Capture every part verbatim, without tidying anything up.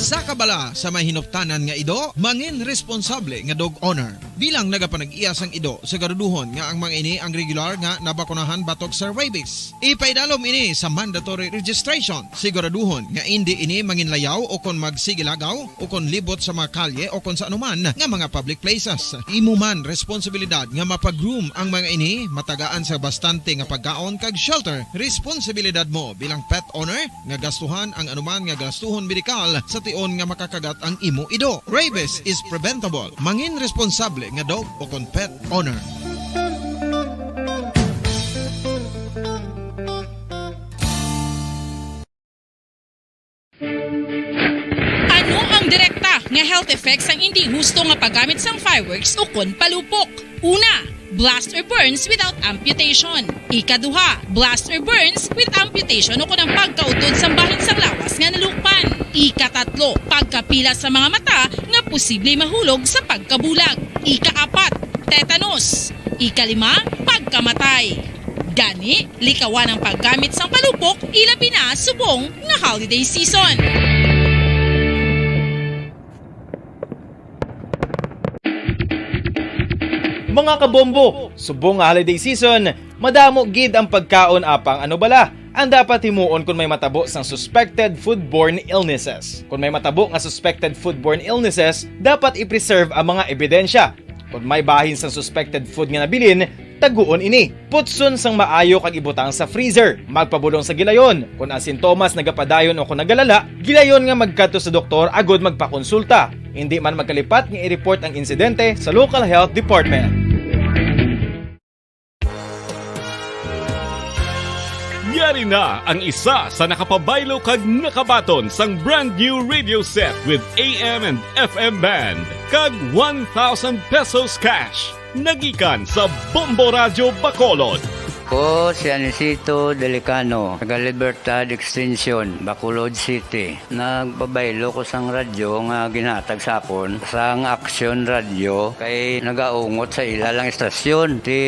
Sa kabala sa may hinuptanan nga ido, mangin responsable nga dog owner. Bilang nagapanag-iya sang ido, siguraduhon nga ang mga ini ang regular nga nabakunahan batok sa rabies. Ipaidalom ini sa mandatory registration. Siguraduhon nga indi ini manginlayaw o kon magsigilagaw o kon libot sa mga kalye o kon sa anuman nga mga public places. Imo man responsibilidad nga mapag-groom ang mga ini, matagaan sa bastante nga pagkaon kag shelter. Responsibilidad mo bilang pet owner nga gastuhan ang anuman nga gastuhon medikal sa tion nga makakagat ang imo ido. Rabies is preventable. Mangin responsable nga dog o kon pet owner. Ano ang direkta nga health effects sang indi husto nga paggamit sang fireworks ukon palupok? Una, blast or burns without amputation. Ikaduha, blast or burns with amputation ukon ang pagkautod sang bahin sang lawas nga nalukpan. Ikatatlo, pagkapila sa mga mata nga posible mahulog sa pagkabulag. Ikaapat, tetanus. Ikalima, pagkamatay. Gani, likawan ang paggamit sang palupok, ilabi na subong nga holiday season. Mga kabombo, subong nga holiday season, madamo gid ang pagkaon apang ano bala ang dapat himuon kon may matabo sang suspected foodborne illnesses. Kon may matabo nga suspected foodborne illnesses, dapat i-preserve ang mga ebidensya. Kon may bahin sang suspected food nga nabilin, taguon ini. Putson sang maayo kag ibutang sa freezer. Magpabulong sa gilayon. Kon ang sintomas nagapadayon o kon nagalala, gilayon nga magkadto sa doktor agod magpakonsulta. Indi man magkalipat nga i-report ang insidente sa local health department. Yari na ang isa sa nakapabaylo kag nakabaton sang brand new radio set with A M and F M band kag one thousand pesos cash nagikan sa Bombo Radyo Bacolod. Ko si Anisito Delicano, taga Libertad Extension, Bacolod City. Nagpabaylo ko sang radyo nga ginhatag sa akon sang Aksyon Radyo kay nagaungot sa ila lang istasyon. Ti,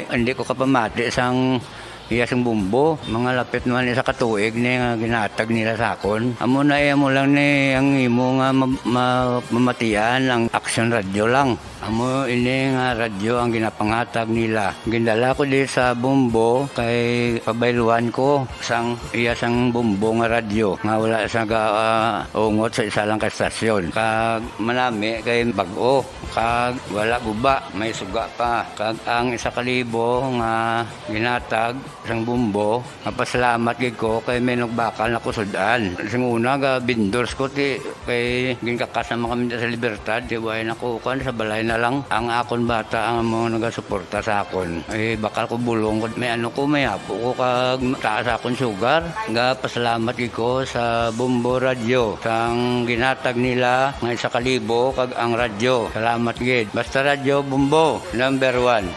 hindi ko kapamati sang iya sing bumbo. Mga lapit naman isa ka tuig ni nga ginhatag nila sa akon. Amo na iya mo lang ni ang imo nga ma-, ma-, mamatian ang Aksyon Radyo lang. Amo ini nga radyo ang ginapangatag nila. Gindala ko di sa Bombo kay pabayluan ko sang iya sang Bombo nga radyo nga wala sa ga, ah, ungot sa isa lang ka estasyon. Kag manami kay bag-o, kag wala guba, may suga pa. Kag ang isa ka libo nga ginatag sang Bombo, mapasalamat gid ko kay may nagbakal na kusud-an. Sing una, ga vendors ko, ti, kay ginkakas naman kami sa Libertad, ti, way na ko, kuan, sa balay na lang. Ang akon bata ang amo nagasuporta sa akon. Eh, bakal ko bulong ko, may ano ko, may apo ko, kag taas akon sugar. Ga pasalamat gid ko sa Bombo Radyo, sang ginatag nila nga isa ka libo, kag ang radyo. Salamat gid. Basta Radyo Bombo, number one.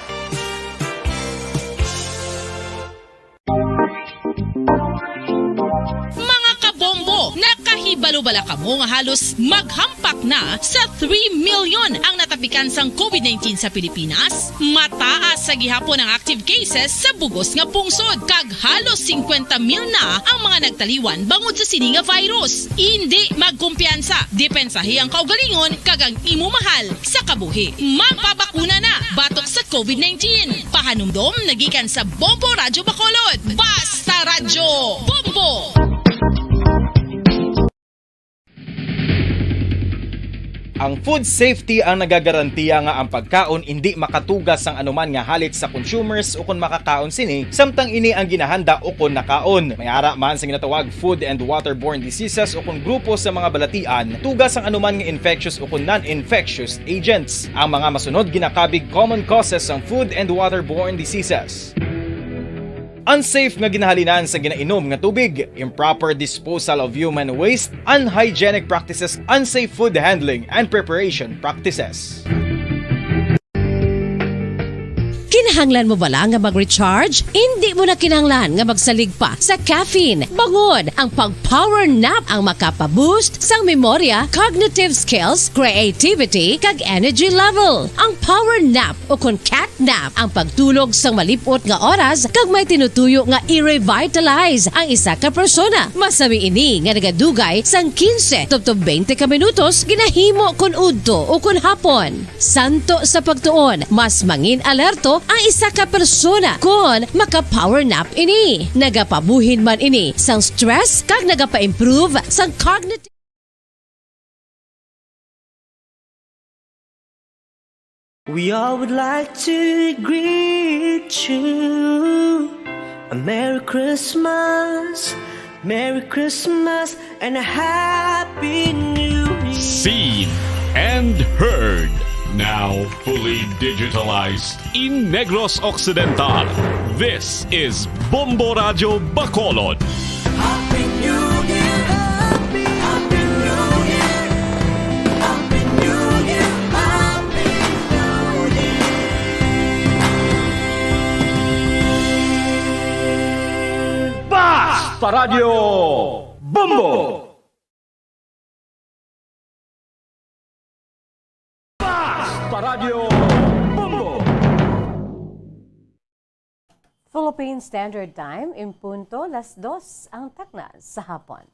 Mga kabombo, nakahibalo bala kamo nga halos maghampak na sa three million ang natapikan sang COVID nineteen sa Pilipinas? Mataas sa gihapon ang active cases sa bugos nga pungsod, kag halos singkwenta mil na ang mga nagtaliwan bangod sa sini nga virus. Indi magkumpiyansa, depensahi ang kaugalingon kag ang imo mahal sa kabuhi. Magpabakuna na batok sa COVID nineteen. Pahanumdom nagikan sa Bombo Radyo Bacolod. Basta Radyo, Bombo! Ang food safety ang nagagarantiya nga ang pagkaon indi makatuga sang anuman nga halit sa consumers ukon makakaon sini, samtang ini ang ginahanda ukon nakaon. May ara man sa ginatawag food and waterborne diseases ukon grupo sa mga balatian, tuga sang anuman nga infectious ukon non-infectious agents. Ang mga masunod ginakabig common causes sang food and waterborne diseases. Unsafe nga ginahalinan sa ginainom nga tubig, improper disposal of human waste, unhygienic practices, unsafe food handling and preparation practices. Kinahanglan mo bala nga mag-recharge? Indi mo na kinahanglan nga magsalig pa sa caffeine. Bangod, ang pag-power nap ang makapa-boost sang memorya, cognitive skills, creativity, kag energy level. Ang power nap, o kon cat nap, ang pagtulog sang malip-ot nga oras kag may tinutuyo nga i-revitalize ang isa ka persona. Masami ini nga nagadugay sang quince tubtob twenty ka minutos, ginahimo kon udto o kon hapon. Santo sa pagtuon, mas mangin alerto ang isa ka persona kon maka-power nap ini. Nagapabuhin man ini sang stress kag nagapa-improve sang cognitive. We all would like to greet you a Merry Christmas, Merry Christmas, and a Happy New Year. Seen and heard. Now fully digitalized in Negros Occidental. This is Bombo Radyo Bacolod. Happy New Year! Happy, Happy New Year! Happy New Year! Happy New Year! Basta Radyo Bombo! Basta Radyo Bombo! Philippine Standard Time, in punto las dos ang takna sa hapon.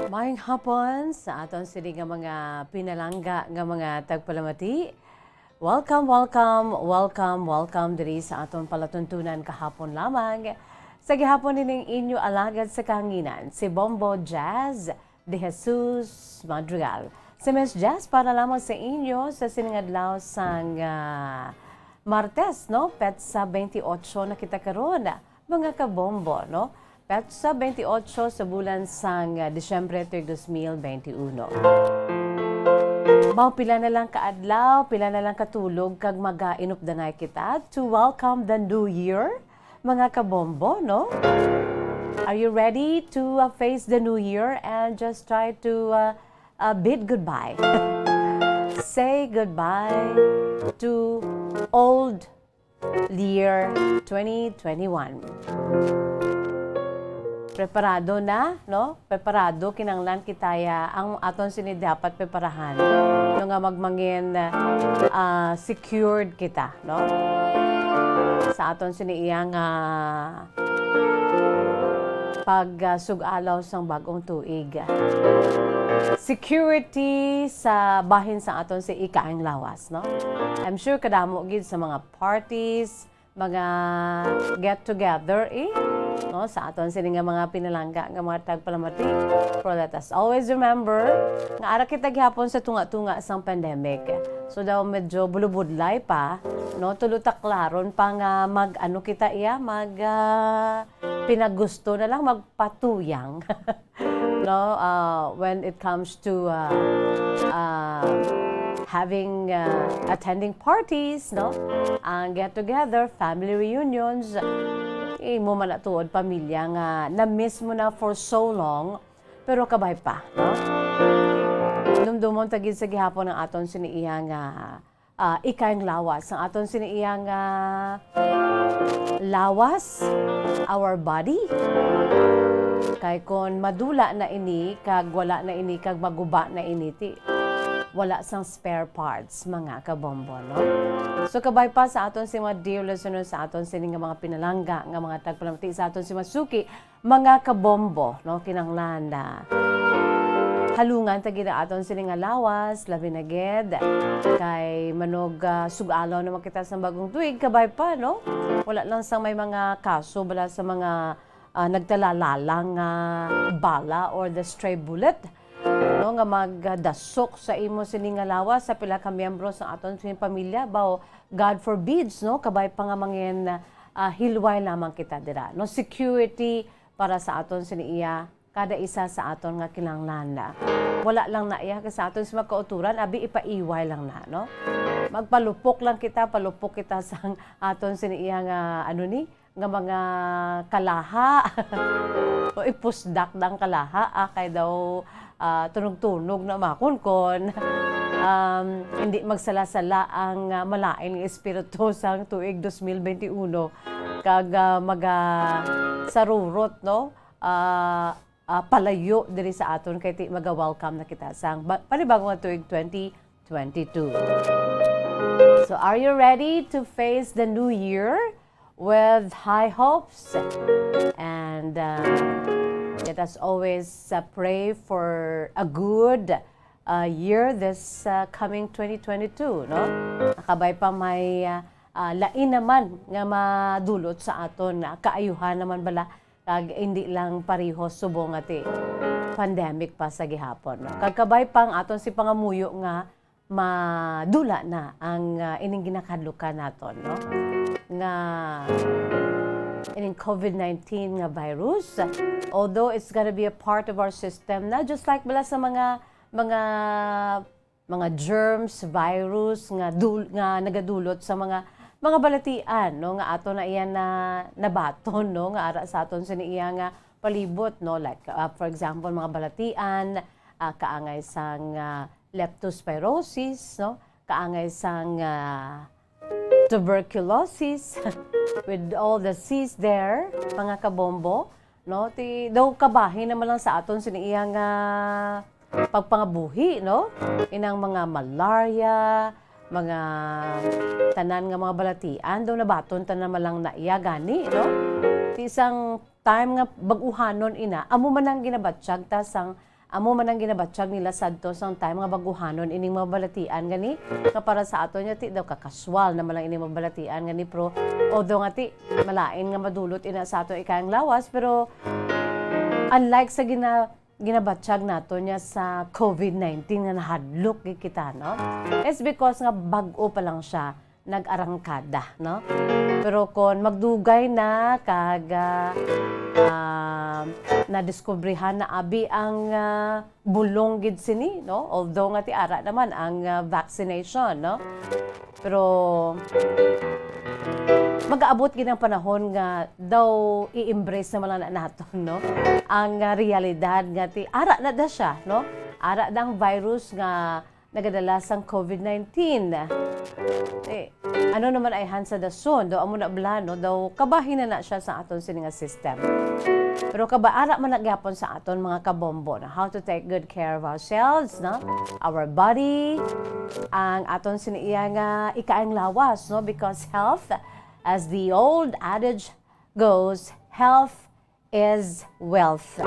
Maayong hapon sa aton sini nga mga pinalangga nga mga tagpalamati. Welcome, welcome, welcome, welcome diri sa aton palatuntunan kahapon lamang. Sa gihapon nining inyo alagad sa kahanginan, si Bombo Jazz de Jesus Madrigal. Si Miss Jazz para lamang sa inyo sa sining adlaw sang, ah, Martes, no? Petsa twenty-eight na kita karon, mga kabombo, no? Petsa twenty-eight sa bulan sang, ah, Disyembre tuig dos mil benti uno. Mao, pila na lang ka adlaw, pila na lang ka tulog, kag mag-inupdanay kita to welcome the new year, mga kabombo, no? Are you ready to, uh, face the new year and just try to, uh, uh, bid goodbye? Say goodbye to old year twenty twenty-one. Preparado na, no? Preparado, kinahanglan kita ya, ang aton sini dapat preparahan. No, nga magmangin, ah, secured kita, no? Sa aton sini iya nga pag, ah, sug-alaw sang bag-ong tuig. Security sa bahin sa aton si ikaing lawas, no? I'm sure kadamo gid sa mga parties, mga get together, eh, no, sa aton sini nga mga pinalangga nga mga tagpalamati. Pero let us always remember nga ara kita gihapon sa tunga-tunga sang pandemic. So daw medyo bulubudlay pa, no, tulo ta klaron pa nga mag-ano kita iya, mag, ah, pinagusto na lang, magpatuyang. No, uh, when it comes to, uh, uh, having, uh, attending parties, no, ang get together, family reunions, imo man na tuod pamilya nga na-miss mo na for so long, pero kabay pa, no? Dumdumon ta gid sa gihapon ang aton sini iya nga ah, ikaing lawas. Ang aton sini iya nga lawas, our body. Kay kon madula na ini, kag wala na ini, kag maguba na ini, ti, wala sang spare parts, mga kabombo, no? So, kabay pa sa aton si mga dear listeners, sa aton sini nga mga pinalangga, nga mga tagpalamati, sa aton si mga suki, mga kabombo, no, kinahanglan na halungan ta gid ang aton sini nga lawas, labi na gid kay manog, ah, sug-alaw naman kita sa bagong tuig, kabay pa, no? Wala lang sang may mga kaso bala sa mga, ah, nagtalalalang nga bala or the stray bullet, no, nga magdasok sa imo sini nga lawas, sa pila ka miyembro sa aton sini pamilya, baw, God forbids, no, kabay pa nga mangin, ah, hilway lamang kita dira, no? Security para sa aton sini iya kada isa sa aton nga kinahanglan na. Wala lang na iya sa aton sa magkauturan, abi ipaiway lang na, no? Magpalupok lang kita, palupok kita sa aton sini iya nga, ano ni, nga mga kalaha. O ipusdak dang kalaha, ah, kay daw, ah, tunog-tunog na makunkon. Um, hindi magsala-sala ang, ah, malain nga espiritu sang tuig dos mil benti uno. Kag, ah, maga sarurot, no? Ah, ah, palayo diri sa aton kay ti maga-welcome na kita sang ba-, panibago nga tuig twenty twenty-two. So, are you ready to face the new year with high hopes? And, uh, let us always, uh, pray for a good, uh, year this, uh, coming twenty twenty-two, no? Kabay pa may, uh, uh, lain naman nga madulot sa aton, uh, kaayuhan naman bala, kag hindi lang pareho subong nga ti pandemic pa sa gihapon, no? Kag kabay pa ang aton si pangamuyo nga madula na ang, ah, ining ginakadlukan naton, no? Nga ining covid nineteen nga virus, although it's gonna be a part of our system, na just like bala sa mga, mga, mga germs, virus nga dul-, nga nagadulot sa mga, mga balatian, no, nga ato na iya na nabaton, no, nga ara sa aton sini iya nga palibot, no, like, ah, for example, mga balatian, ah, kaangay sang, ah, leptospirosis, no, kaangay sang, ah, tuberculosis, with all the C's there, mga kabombo, no? Ti, daw kabahin naman lang sa aton sini iya nga pagpangabuhi, no? Inang mga malaria, mga tanan nga mga balatian, daw nabaton ta naman lang na iya gani, no? Ti isang time nga bag-uhanon ina, amo man ang ginabatyag ta sang, amo man ang ginabatyag nila sadto sang time nga bag-uhanon ining mga balatian gani, nga para sa aton nga ti daw kakaswal naman lang ining mga balatian gani, pero although nga ti malain nga madulot ina sa aton ikaayong lawas, pero unlike sa gina-, ginabatyag naton niya sa covid nineteen nga nahadlok gid kita, no? It's because nga bag-o pa lang siya nag-arangkada, no? Pero kon magdugay na kag, ah, ah, nadiskubrihan na abi ang, ah, bulong gid sini, no? Although nga ti ara naman ang, ah, vaccination, no? Pero mag-aabot gid ang panahon nga daw i-embrace naman lang na naton, no? Ang, ah, realidad nga ti ara na da siya, no? Ara da ang virus nga nagadala sang covid nineteen. Eh, ano naman ay han sa dason? Daw amo na bala, no? Daw kabahin na na siya sa aton sini nga system. Pero kabaara man na gyapon sa aton mga kabombo na how to take good care of ourselves, no? Our body, ang aton sini iya nga ikaayong lawas, no? Because health, as the old adage goes, health is wealth.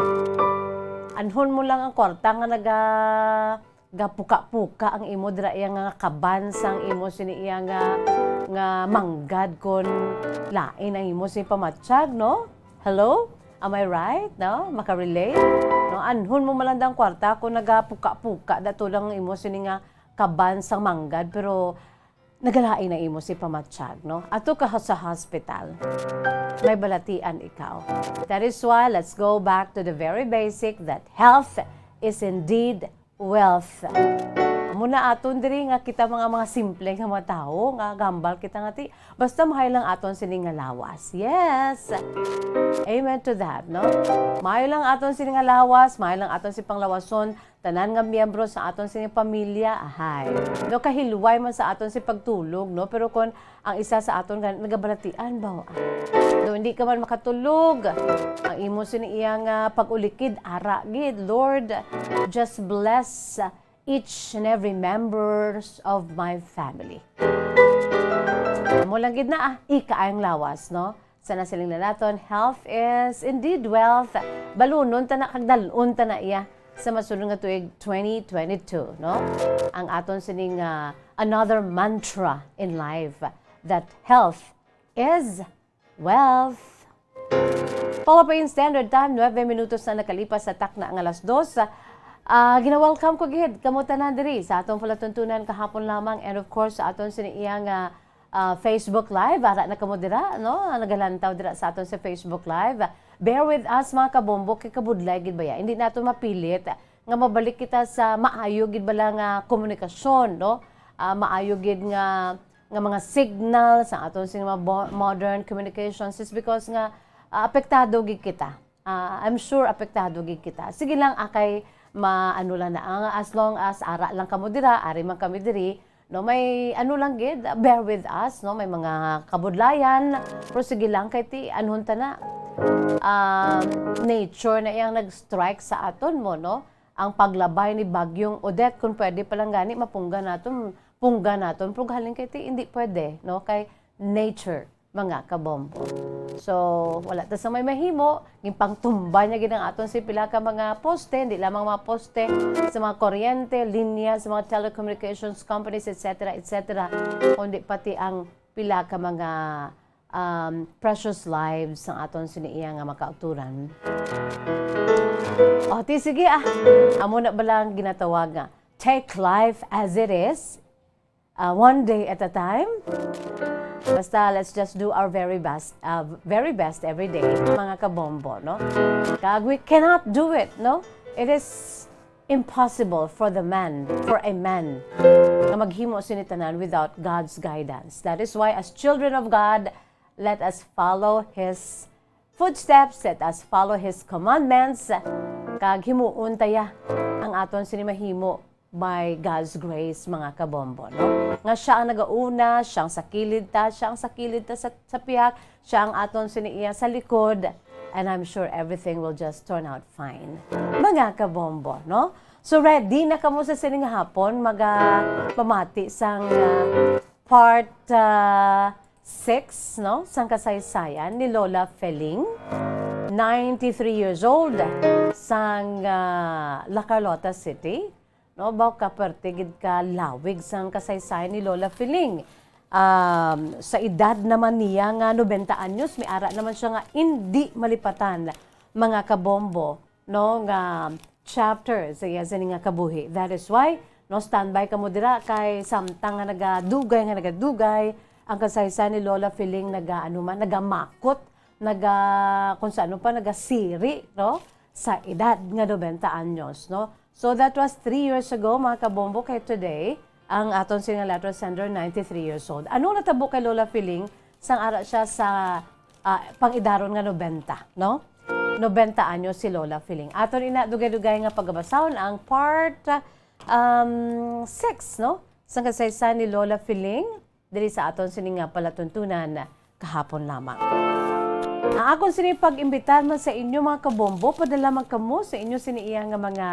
Anhon mo lang ang kwarta nga naga-, gapuka-puka ang imo dira iya nga kaban sang imo sini iya nga, nga manggad kon lain ang imo sini pamatyag, no? Hello? Am I right? No? Makarelate? No? Anhon mo man lang ang kwarta kung nagapuka-puka dato lang ang imo sini nga kaban sang manggad, pero nagalain ang imo si pamatyag, no? Ato ka sa hospital, may balatian ikaw. That is why, let's go back to the very basic that health is indeed wealth. Amo na aton diri nga kita mga, mga simple nga mga tawo nga gambal kita nga ti, basta mahay lang aton sini nga lawas. Yes! Amen to that, no? Mahay lang aton sini nga lawas, mahay lang aton si panglawason, tanan nga miyembro sa aton sini pamilya, ahay. No, kahilway man sa aton si pagtulog, no? Pero kon ang isa sa aton nga nagabalatian ba, ah, no, hindi ka man makatulog, ang imo sini iya nga pag-ulikid, ara gid, Lord, just bless each and every members of my family. Amo lang gid na, ah, ikaayong lawas, no? Sa nasiling na naton, health is indeed wealth. Balunon ta na kag dal-on ta na iya sa masunod nga tuig twenty twenty-two, no? Ang aton sining, ah, another mantra in life, that health is wealth. Pulpit Standard Time, nuebe minutos na nakalipas sa takna nga alas dos. Ah, gina-welcome ko gid kamo tanan diri sa atong palatuntunan kahapon lamang, and of course sa aton sini iya nga, ah, Facebook Live. Ara na kamo dira, no? Nagalantaw dira sa aton sa Facebook Live. Bear with us, mga kabombo, kay kabudlay gid baya. Hindi nato mapilit nga mabalik kita sa maayo gid bala nga komunikasyon, no? Ah, maayo gid nga, nga mga signal sa aton sing mga bo-, modern communications is because nga, ah, apektado gid kita. Ah, I'm sure apektado gid kita. Sige lang, akay, ma-, ano lang na, ang, as long as ara lang kamo dira, ari man kami diri, no, may ano lang gid, bear with us, no, may mga kabudlayan, pero sige lang, kay ti, anhon ta na. Ah, nature na iyang nag-strike sa aton mo, no? Ang paglabay ni Bagyong Odette, kung pwede pa lang gani, mapungga naton, pungga naton, pero halin kay ti, hindi pwede, no? Kay nature, mga kabombo. So, wala ta sa may mahimo, ginpangtumba niya gid ang aton si pila ka mga poste, hindi lamang mga poste, sa mga kuryente, linya, sa mga telecommunications companies, et cetera, et cetera, kundi pati ang pila ka mga, um, precious lives sang aton sini iya nga makauturan. O, ti, sige, ah. Amo na ba lang ginatawag nga, take life as it is, uh, one day at a time? Basta, let's just do our very best, uh, very best every day, mga kabombo, no? Kag we cannot do it, no? It is impossible for the man, for a man, nga maghimo sini tanan without God's guidance. That is why, as children of God, let us follow His footsteps, let us follow His commandments, kag himuon ta ya ang aton sini mahimo by God's grace, mga kabombo, no? Nga siya ang nagauna, siya ang sa kilid ta, siya ang sa kilid ta sa, sa pihak, siya ang aton sini iya sa likod, and I'm sure everything will just turn out fine. Mga kabombo, no? So, ready na kamo sa sining hapon, maga pamati sang, ah, part, ah, six, no? Sang kasaysayan ni Lola Feling, ninety-three years old, sang, ah, La Carlota City. No, baw ka perte gid ka lawig sang kasaysayan ni Lola Feling. Um, sa edad naman niya nga nobenta anyos, may ara naman siya nga indi malipatan, mga kabombo, no, nga chapter sa iya sini nga kabuhi. That is why, no, standby kamo dira kay samtang nga nagadugay, nga nagadugay ang kasaysayan ni Lola Feling, naga, ano man, nagamakot, naga, kung sa ano pa, nagasiri, no, sa edad nga nobenta anyos, no? So, that was three years ago, mga kabombo, kay today, ang aton sini nga letter sender, ninety-three years old. Ano natabo kay Lola Feling sang ara siya sa, ah, pang-idaron nga nobenta, no? Nobenta anyos si Lola Feling. Aton ina dugay-dugay nga pagabasahon ang part, um, six, no? Sang kasaysayan ni Lola Feling. Diri sa aton sini nga palatuntunan kahapon lamang. Ang akon sini pag-imbitar man sa inyo, mga kabombo, padala man kamo sa inyo sini iya nga mga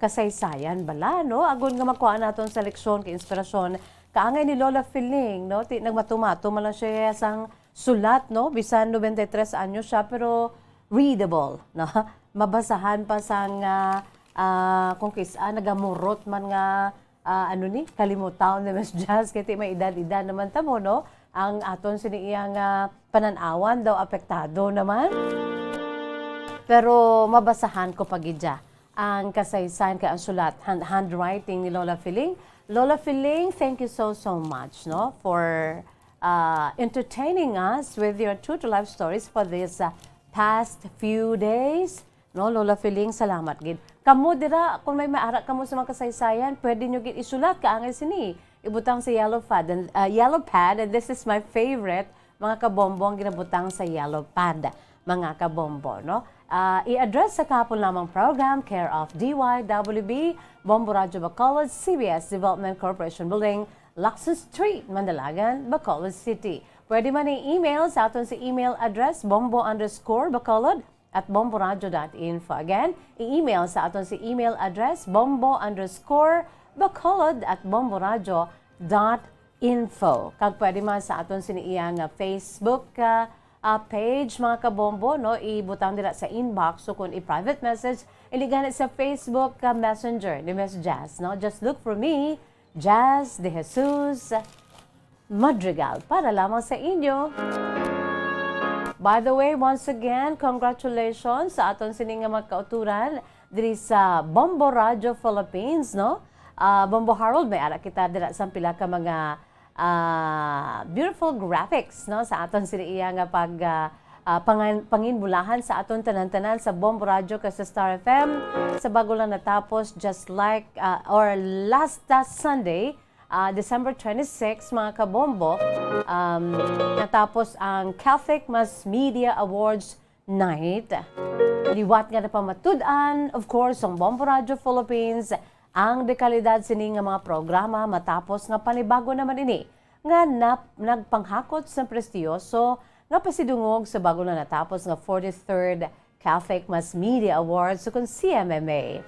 kasaysayan bala, no? Agod nga makuha naton sa leksyon kay inspirasyon kaangay ni Lola Feling, no? Ti, nagmatumato man lang siya sang sulat, no? Bisan nobenta y tres anyo siya, pero readable, no? Mabasahan pa sang, ah, ah, kung kis-, ah, nagamurot man nga ah, ano ni, kalimutaw ni Miss Jazz, kay ti may edad-edad naman ta mo, no? Ang aton sini iya nga panan-awan daw apektado naman. Pero mabasahan ko pa gid dya ang kasaysayan kay ang sulat, hand-, handwriting ni Lola Feling. Lola Feling, thank you so, so much, no, for, uh, entertaining us with your true to life stories for this, uh, past few days. No, Lola Feling, salamat gid. Kamo dira, kung may maara kamo sa mga kasaysayan, pwede nyo gid isulat kaangay sini. Ibutang sa yellow pad, and, uh, yellow pad, and this is my favorite, mga kabombo, ang ginabutang sa yellow pad, mga kabombo, no? Uh, i-address sa kahapon lamang program, care of D Y W B, Bombo Radyo Bacolod, C B S Development Corporation Building, Lacson Street, Mandalagan, Bacolod City. Pwede man i-email sa aton sa email address, bombo underscore bacolod at bomboradyo dot info. Again, i-email sa aton si email address, bombo underscore bacolod at bomboradyo dot info. Kag pwede man sa aton sini iya nga Facebook, ah, ah, page, mga kabombo, no? Ibutang dira sa inbox o kung i-private message, ini gani sa Facebook ka Messenger ni Miss Jazz, no? Just look for me, Jazz De Jesus Madrigal, para lamang sa inyo. By the way, once again, congratulations sa aton sini nga mga kauturan diri sa Bombo Radio Philippines, no? Ah, Bombo Harold, may ara kita dira sa pila ka mga, ah, beautiful graphics, no, sa aton sini iya nga pag, ah, ah, pangan-, panginbulahan sa aton tanan-tanan sa Bombo Radio kag sa Star F M. Sa bago lang natapos, just like, ah, or last, ah, Sunday, ah, December twenty-six, mga kabombo, um, natapos ang Catholic Mass Media Awards Night. Liwat nga napamatud-an, of course, sang Bombo Radio Philippines ang dekalidad sini nga mga programa matapos nga panibago naman ini nga nap-, nagpanghakot sa prestiyoso nga pasidungog sa bago na natapos nga forty-third Catholic Mass Media Awards, ukon C M M A.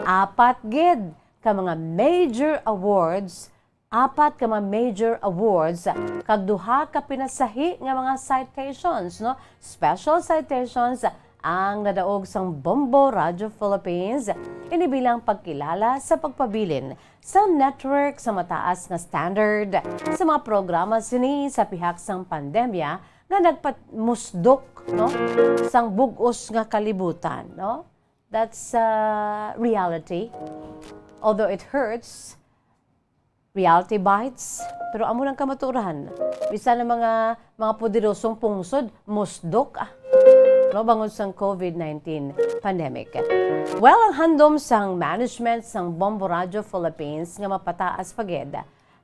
Apat gid ka mga major awards, apat ka mga major awards, kag duha ka pinasahi nga mga citations, no? Special citations ang nadaog sang Bombo Radio Philippines, ini bilang pagkilala sa pagpabilin sa network sa mataas nga standard sa mga programa sini sa pihak sang pandemya nga nagpamusdok, no, sang bug-os nga kalibutan, no? That's, uh, reality. Although it hurts, reality bites, pero amo lang kamatuoran. Bisan ang mga, mga poderosong pungsod, musdok, ah, no, bangod sang COVID nineteen pandemic. Well, ang handom sang management sang Bombo Radio Philippines nga mapataas pa gid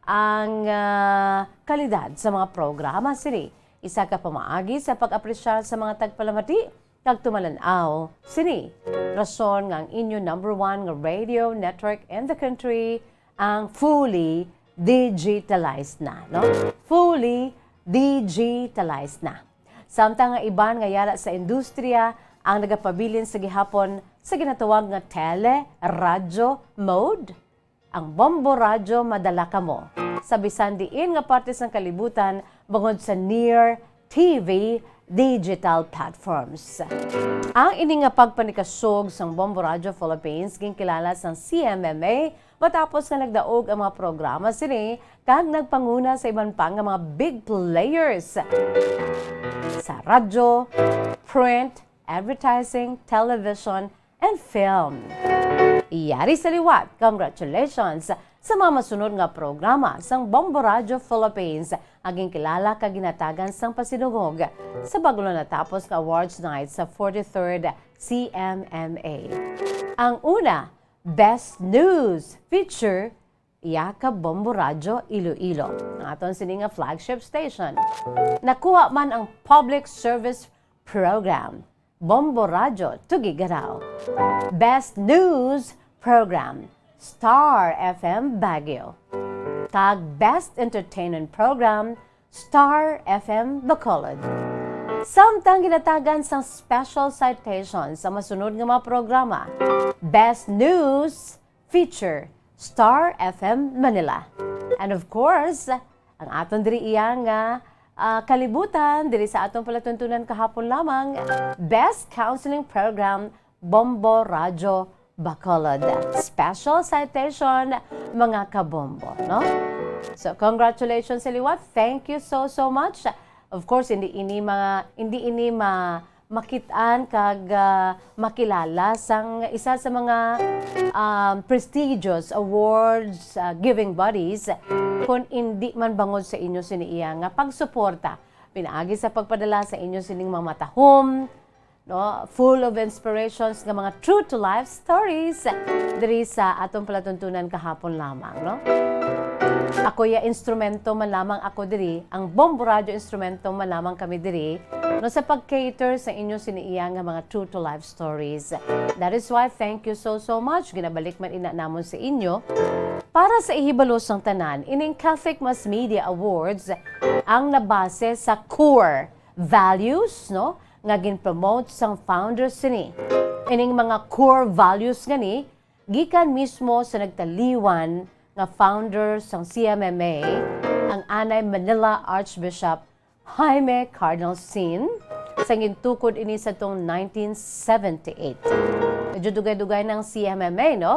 ang, ah, kalidad sa mga programa sini, isa ka pamaagi sa pag-apresyar sa mga tagpalamati kag tumalan-aw sini. Rason nga ang inyo number one nga radio network in the country ang fully digitalized na, no? Fully digitalized na. Samtang nga iban nga yara sa industriya ang nagapabilin sa gihapon sa ginatawag nga tele, radyo mode, ang Bombo Radyo madala kamo sa bisan diin nga parte sang kalibutan bangod sa near T V digital platforms. Ang ini nga pagpanikasog sang Bombo Radyo Philippines ginkilala sang C M M A matapos nga nagdaog ang mga programa sini kag nagpanguna sa iban pa nga mga big players sa radyo, print, advertising, television, and film. Yari sa liwat, congratulations sa mga masunod nga programa sang Bombo Radio Philippines nga ginkilala kag ginatagan sang pasidungog sa bago lang natapos nga awards night sa forty-third C M M A. Ang una, Best News Feature, iya ka Bombo Radyo Iloilo, ang aton sini nga flagship station. Nakuha man ang Public Service Program, Bombo Radyo Tuguegarao. Best News Program, Star F M Baguio. Kag Best Entertainment Program, Star F M Bacolod. Samtang ginatagan sang special citation sa masunod nga mga programa, Best News Feature, Star F M Manila. And of course, ang aton diri iya nga, ah, kalibutan diri sa aton palatuntunan kahapon lamang, Best Counseling Program, Bombo Radyo Bacolod. Special citation, mga kabombo, no? So, congratulations sa liwat. Thank you so, so much. Of course, hindi ini ma-, hindi ini ma-, makit-an kag, ah, makilala sang isa sa mga, um, prestigious awards, ah, giving bodies, kun indi man bangod sa inyo sini iya nga pagsuporta pinaagi sa pagpadala sa inyo sining mga matahom, no, full of inspirations nga mga true to life stories diri sa atong palatuntunan kahapon lamang, no? Ako ya instrumento man lamang ako diri, ang Bombo Radio instrumento man lamang kami diri, no, sa pag-cater sa inyo sini iya nga mga true to life stories. That is why, thank you so, so much. Ginabalik man ina namon sa inyo. Para sa ihibalo sang tanan, ining Catholic Mass Media Awards ang nabase sa core values, no, nga gin-promote sang founders sini. Ining mga core values nga ni gikan mismo sa nagtaliwan nga founder sang C M M A, ang anay Manila Archbishop Jaime Cardinal Sin, sang gintukod ini sa tong nineteen seventy-eight. Medyo dugay-dugay ng C M M A, no?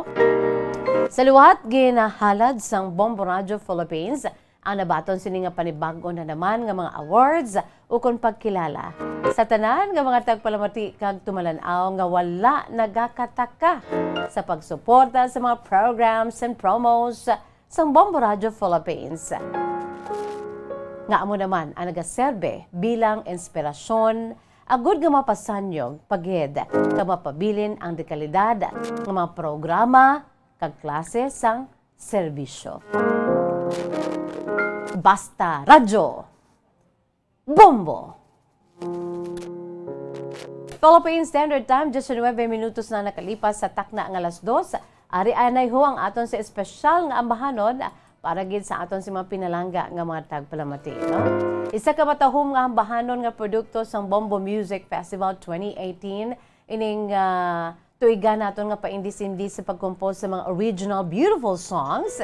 Sa liwat, ginahalad sang Bombo Radio Philippines ang nabaton sini nga panibag-o na naman nga mga awards ukon pagkilala sa tanan nga mga tagpalamati kag tumalan-aw nga wala nagakataka sa pagsuporta sa mga programs and promos sang Bombo Radio Philippines, nga amo naman ang nagaserbe bilang inspirasyon agud nga mapasanyog pa gid kag mapabilin ang dekalidad nga mga programa kag klase sang serbisyo. Basta Radyo, Bombo! Philippine Standard Time, disinuebe minutos na nakalipas sa takna nga alas dos. Ari anay ho ang aton sa espesyal nga ambahanon para gid sa aton sa mga pinalangga nga mga tagpalamati, no? Isa ka matahom nga ambahanon nga produkto sang Bombo Music Festival twenty eighteen, ining, ah, tuigan naton nga paindis-indis sa pag-compose sa mga original beautiful songs.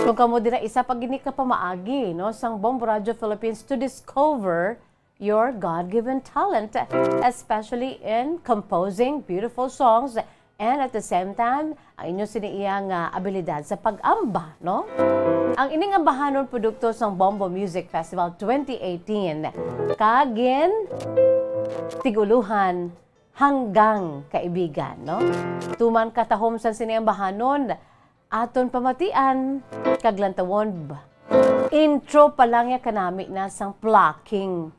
Kung kamo dira, isa pa gini ka pamaagi, no, sang Bombo Radio Philippines to discover your God-given talent, especially in composing beautiful songs and at the same time, ang inyo sini iya nga abilidad sa pag-amba, no? Ang ining ambahanon produkto sang Bombo Music Festival twenty eighteen, kag gin tig-uluhan Hanggang Kaibigan, no? Tuman katahom sang sini ambahanon, aton pamatian kag lantawon, intro pa lang ya kanami na sang plucking,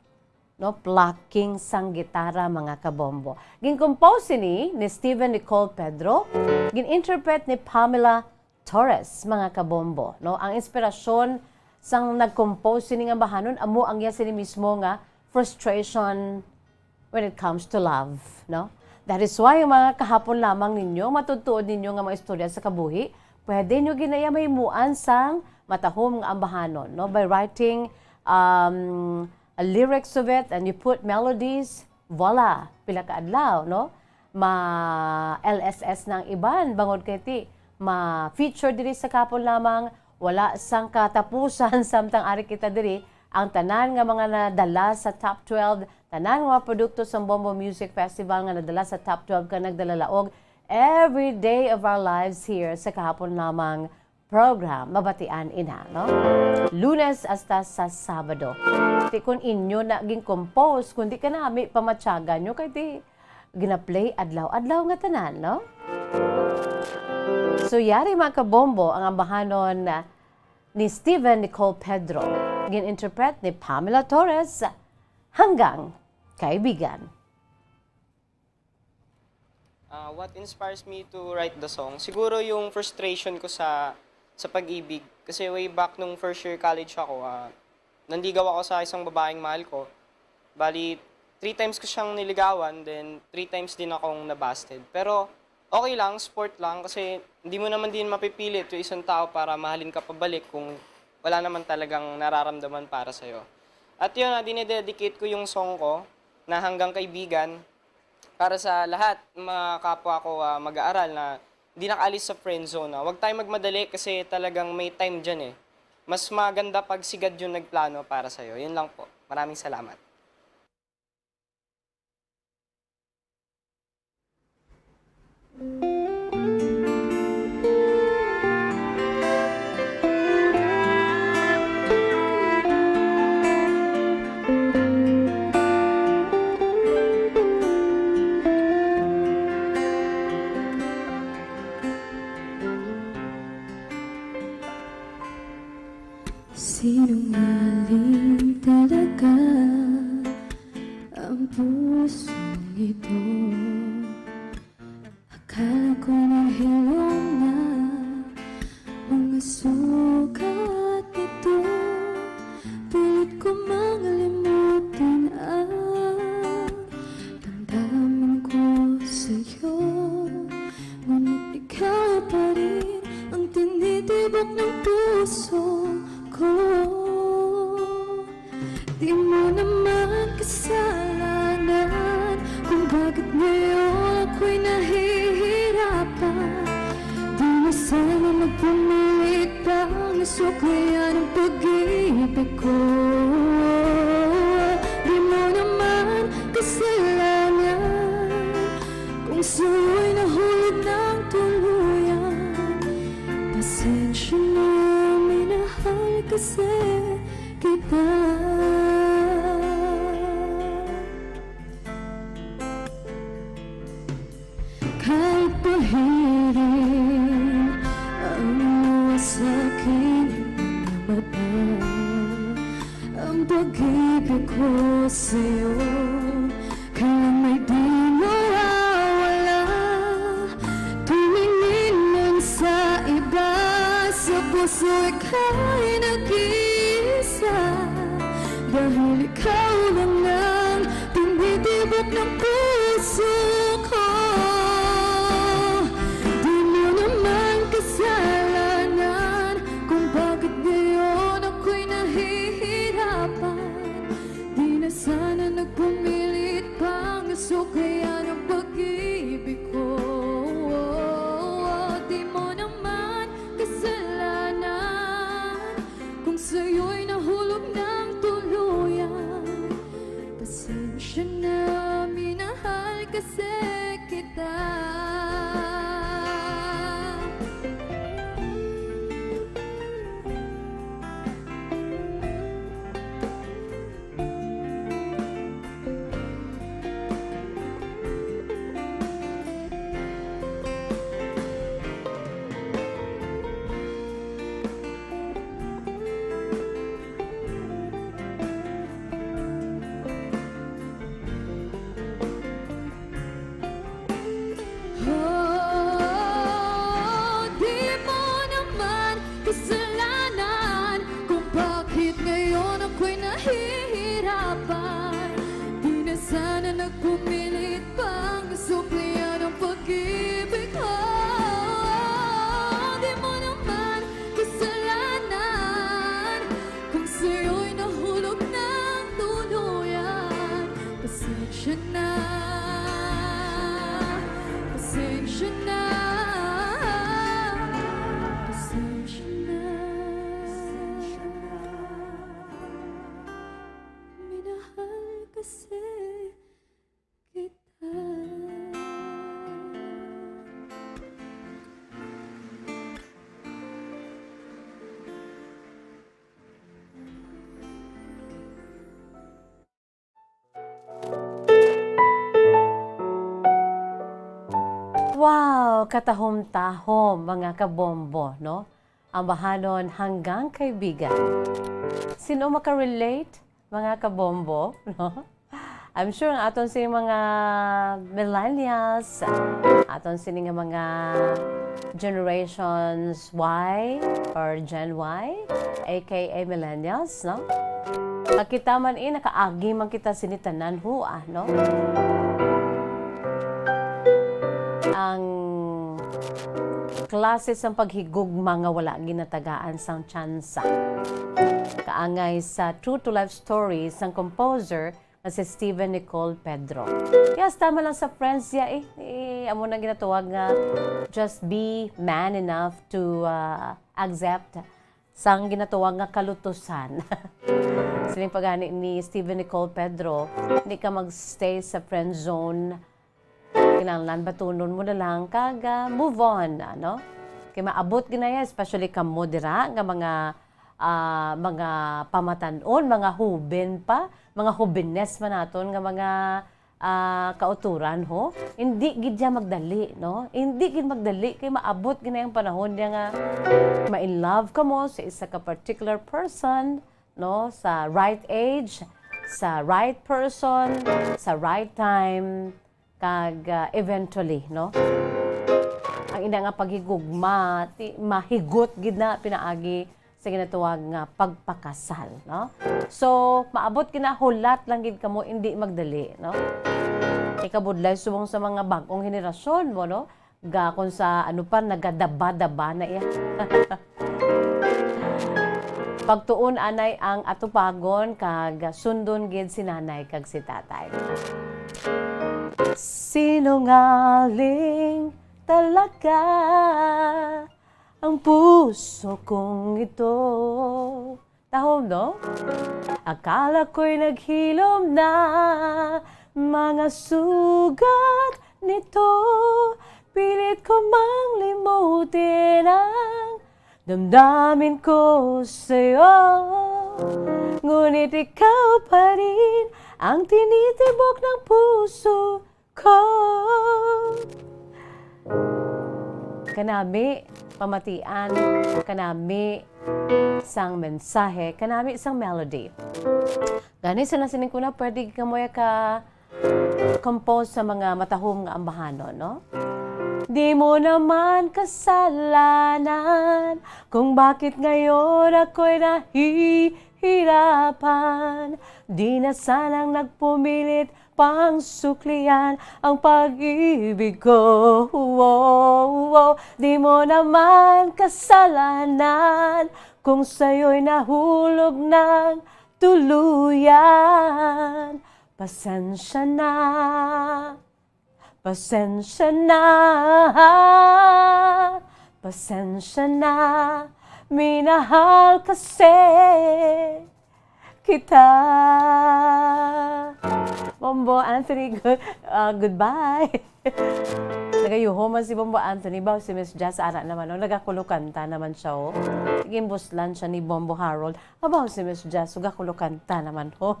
no? Plucking sang gitara, mga kabombo. Gin-compose sini ni Steven Nicole Pedro, gin-interpret ni Pamela Torres, mga kabombo, no? Ang inspirasyon sang nag-compose sini nga ambahanon amo ang iya sini mismo nga frustration when it comes to love, no? That is why, mga kahapon lamang ninyo, matudtuod ninyo nga mga istorya sa kabuhi, pwede nyo ginaya mahimuan sang matahom nga ambahanon, no? By writing, um, a lyrics of it and you put melodies, voila, pila ka adlaw, no? Ma-L S S na ang iban, bangod kay ti, ma-feature diri sa kahapon lamang, wala sang katapusan, samtang ari kita diri, ang tanan nga mga nadala sa top twelve, tanan nga mga produkto sa Bombo Music Festival nga nadala sa top twelve ka nagdalalaog every day of our lives here sa kahapon lamang program, mabatian ina, no? Lunes hasta sa Sabado. Ti kun inyo na gin-compose, kundi kanami pamatyagan nyo, kay ti gina-play adlaw-adlaw nga tanan, no? So, yari, mga kabombo, ang ambahanon ni Steven Nicole Pedro, gin-interpret ni Pamela Torres, Hanggang Kaibigan. Ah, what inspires me to write the song? Siguro yung frustration ko sa, sa pag-ibig. Kasi way back nung first year college ako, ah, nanligaw ako sa isang babaeng mahal ko. Bali, three times ko siyang niligawan, then three times din akong nabasted. Pero okay lang, sport lang, kasi hindi mo naman din mapipilit yung isang tao para mahalin ka pabalik kung wala naman talagang nararamdaman para sa'yo. At yun, ah, dinededicate ko yung song ko na Hanggang Kaibigan para sa lahat ng mga kapwa ko, ah, mag-aaral na hindi nakaalis sa friend zone, ah. Huwag tayong magmadali kasi talagang may time dyan eh. Mas maganda pag si God yung nagplano para sa'yo. Yun lang po. Maraming salamat. Sinungaling talaga ang pusong ito. Akala ko nang hilom na mga sugat nito. Pilit ko mang limutin ang damdamin ko sa'yo. Ngunit ikaw pa rin ang tinitibok ng puso ko. Di mo naman kasalanan kung bakit ngayon ako'y nahihirapan. Di na sana magpumilit pang nasuklian ang pag-ibig ko. Pahiring ang luha sa aking mga mata. Ang pag-ibig ko sa'yo, kailan may di mawawala. Tumingin lang sa iba, sa puso ika'y nag-iisa. Dahil ikaw lang ang tumitibok ng puso ko. Di mo naman kasalanan kung bakit ngayon ako'y nahihirapan. Di na sana nagpumilit pang suklayan ang pag-ibig ko. Di mo naman kasalanan kung sa'yo'y nahulog ng tuluyan. Pasensya na, minahal kasi kita. Oh, di mo naman kasalanan kung bakit ngayon ako'y nahihirapan. Di na sana nagpumilit pang suklayan ang pag-ibig ko. Di mo naman kasalanan kung sa'yo'y nahulog ng tuluyan. Pasensya na, pasensya na, pasensya na. Minahal kasi kita. Wow! Katahom-tahom, mga kabombo, no? Amahanon hanggang kaibigan. Sino makarelate, mga kabombo, no? I'm sure ang aton sini mga millennials, aton sini nga mga generations Y or Gen Y, A K A millennials, no? Pag kita man, eh, nakaagi man kita sini tanan, hua, no? Ang klase sang paghigugma nga wala ginatagaan sang tsansa. Kaangay sa true to life story sang composer nga si Steven Nicole Pedro. Yes, tama lang sa friends ya, eh. Eh, amo na ginatawag nga just be man enough to, ah, accept sang ginatawag nga kalutusan. Siling pa gani ni Steven Nicole Pedro, hindi ka magstay sa friend zone. Kinahanglan batunon mo na lang kag, ah, move on, ano? Kay maabot gid na yan, especially kamo dira nga mga, ah, mga pamatan-on, mga huben pa, mga hubenes man naton nga mga, ah, kauturan, ho. Hindi gid ya magdali, no? Hindi gid magdali kay maabot gid na yung panahon niya nga ma-in love ka mo sa isa ka particular person, no? Sa right age, sa right person, sa right time, kag, ah, eventually, no? Ang ina nga paghigugma, ti-, mahigot gid na pinaagi sa ginatawag nga pagpakasal, no? So, maabot gid na, hulat lang gid kamo, hindi magdali, no? Ikabudlay subong sa mga bag-ong henerasyon mo, no? Ga, kung sa ano pa, nagadaba-daba na iya. Pagtuon anay ang atupagon kag sundon gid si nanay kag si tatay. Sinungaling talaga ang puso kong ito. Tahom, no? Akala ko'y naghilom na mga sugat nito. Pilit ko mang limutin ang damdamin ko sa'yo. Ngunit ikaw pa rin ang tinitibok ng puso ko. Kanami pamatian, kanami sang mensahe, kanami sang melody. Gani sa nasining ko na, pwede ka mo ya ka compose sa mga matahom nga ambahanon, no? Di mo naman kasalanan kung bakit ngayon ako'y nahihirapan. Di na sanang nagpumilit pang suklian ang pag-ibig ko. Di mo naman kasalanan kung sa'yo'y nahulog ng tuluyan. Pasensya na, pasensya na, pasensya na, minahal kasi kita. Bombo Anthony, gu-, ah, goodbye. Nagayuho man si Bombo Anthony, baw si Miss Jazz, ara naman, oh, nagakulukanta naman siya, oh. Gimbuslan siya ni Bombo Harold. Abaw si Miss Jazz, gakulukanta naman, oh.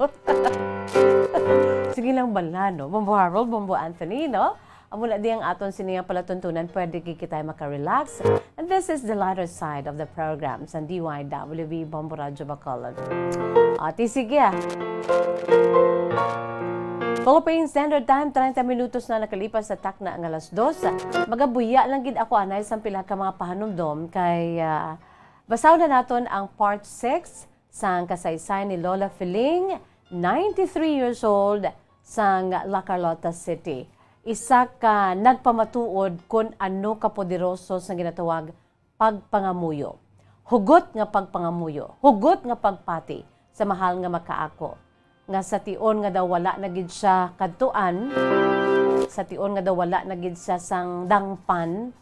Sige lang bala, no? Bombo Harold, Bombo Anthony, no? Amo na di ang aton sini nga palatuntunan, pwede gid kita makarelax. And this is the lighter side of the program sa D Y W B Bombo Radyo Bacolod. Ati, sige, ah. Philippine Standard Time, treinta minutos na nakalipas sa takna nga alas dos. Magabuya lang gid ako anay sang pila ka mga pahanumdom kay, ah, basahon na naton ang part six sang kasaysayan ni Lola Feeling, ninety-three years old, sang La Carlota City. Isa ka nagpamatuod kun ano kapoderoso sang ginatawag pagpangamuyo. Hugot nga pagpangamuyo, hugot nga pagpati sa mahal nga makaako, nga sa tion nga daw wala na gid siya kadtuan, sa tion nga daw wala na gid siya sang dangpan,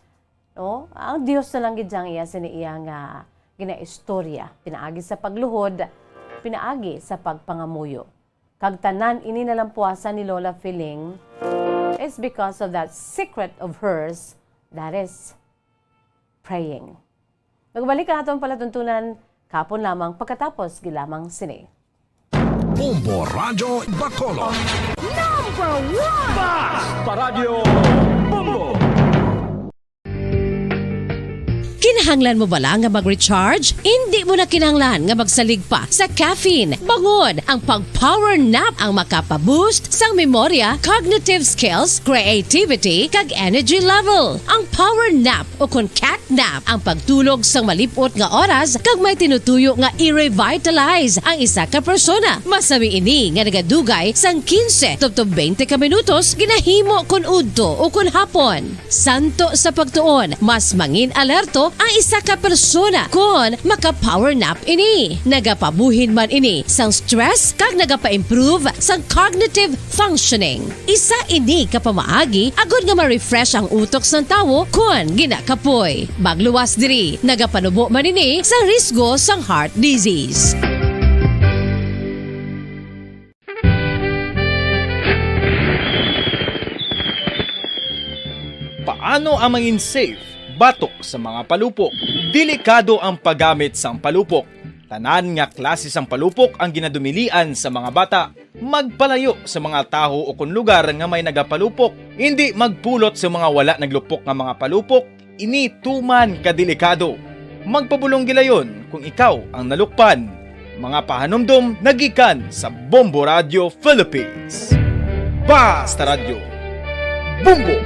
no? Ang Dios na lang gid ang iya sini iya nga ginaistorya, pinaagi sa pagluhod, pinaagi sa pagpangamuyo. Kag tanan ini nalampuasan ni Lola Feeling is because of that secret of hers, that is praying. Magbalik ang atong palatuntunan kapon lamang pagkatapos gilamang sini. Bombo Radyo Bacolod. Number one! Basta Radyo Bombo! Kinahanglan mo bala nga mag-recharge? Indi mo na kinahanglan nga magsalig pa sa caffeine. Bangod ang pag-power nap ang makapa-boost sang memorya, cognitive skills, creativity, kag energy level. Ang power nap o kon cat nap ang pagtulog sang malip-ot nga oras kag may tinutuyo nga i-revitalize ang isa ka persona. Masami ini nga nagadugay sang quince tubtob twenty ka minutos ginahimo kon udto o kon hapon. Santo sa pagtuon, mas mangin-alerto ang isa ka persona kon maka-power nap ini. Nagapabuhin man ini sang stress kag nagapa-improve sang cognitive functioning. Isa ini ka pamaagi agod nga ma-refresh ang utok sang tawo kon ginakapoy. Magluwas diri, nagapanubo man ini sang risgo sang heart disease. Paano ang mangin safe batok sa mga palupok? Delikado ang paggamit sang palupok. Tanan nga klase sang palupok ang ginadumilian sa mga bata. Magpalayo sa mga taho o kon lugar nga may nagapalupok. Indi magpulot sa mga wala naglupok nga mga palupok. Ini tuman ka delikado. Magpabulong gilayon kung ikaw ang nalukpan. Mga pahanumdom nagikan sa Bombo Radio Philippines. Basta Radyo, Bombo!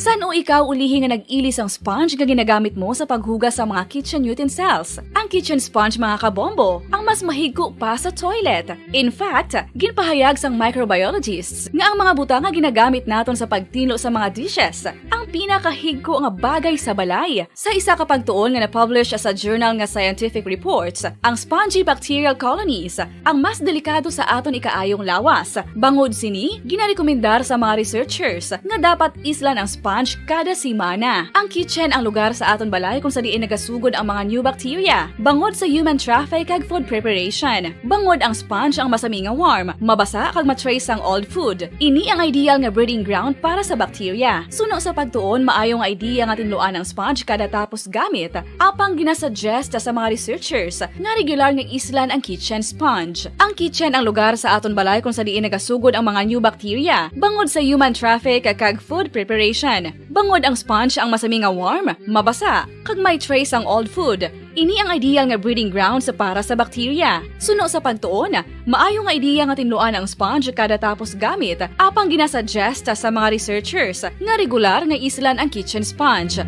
San-o ikaw ulihi nga nag-ili sang sponge nga ginagamit mo sa paghugas sa mga kitchen utensils? Ang kitchen sponge, mga kabombo, ang mas mahigko pa sa toilet. In fact, ginpahayag sang microbiologists nga ang mga butang nga ginagamit naton sa pagtinlo sa mga dishes ang pinakahigko nga bagay sa balay. Sa isa ka pagtuon nga na-publish sa journal nga Scientific Reports, ang spongy bacterial colonies ang mas delikado sa aton ikaayong lawas. Bangod sini, ginarekomendar sa mga researchers nga dapat islan ang sponge kada semana. Ang kitchen ang lugar sa aton balay kung sa diin nagasugod ang mga new bacteria, bangod sa human traffic kag food preparation. Bangod ang sponge ang masami nga warm, mabasa kag ma-trace ang old food. Ini ang ideal nga breeding ground para sa bacteria. Suno sa pagtuon, maayo nga idea nga tinluan ang sponge kada tapos gamit, apang ginasuggest sa mga researchers nga regular nga islan ang kitchen sponge. Ang kitchen ang lugar sa aton balay kung sa diin nagasugod ang mga new bacteria, bangod sa human traffic kag food preparation. Bangod ang sponge ang masami nga warm, mabasa, kag may trace ang old food, ini ang ideal nga breeding grounds para sa bakterya. Suno sa pagtuon, maayo nga ideya nga tinluan ang sponge kada tapos gamit, apang ginasuggest sa mga researchers nga regular nga islan ang kitchen sponge.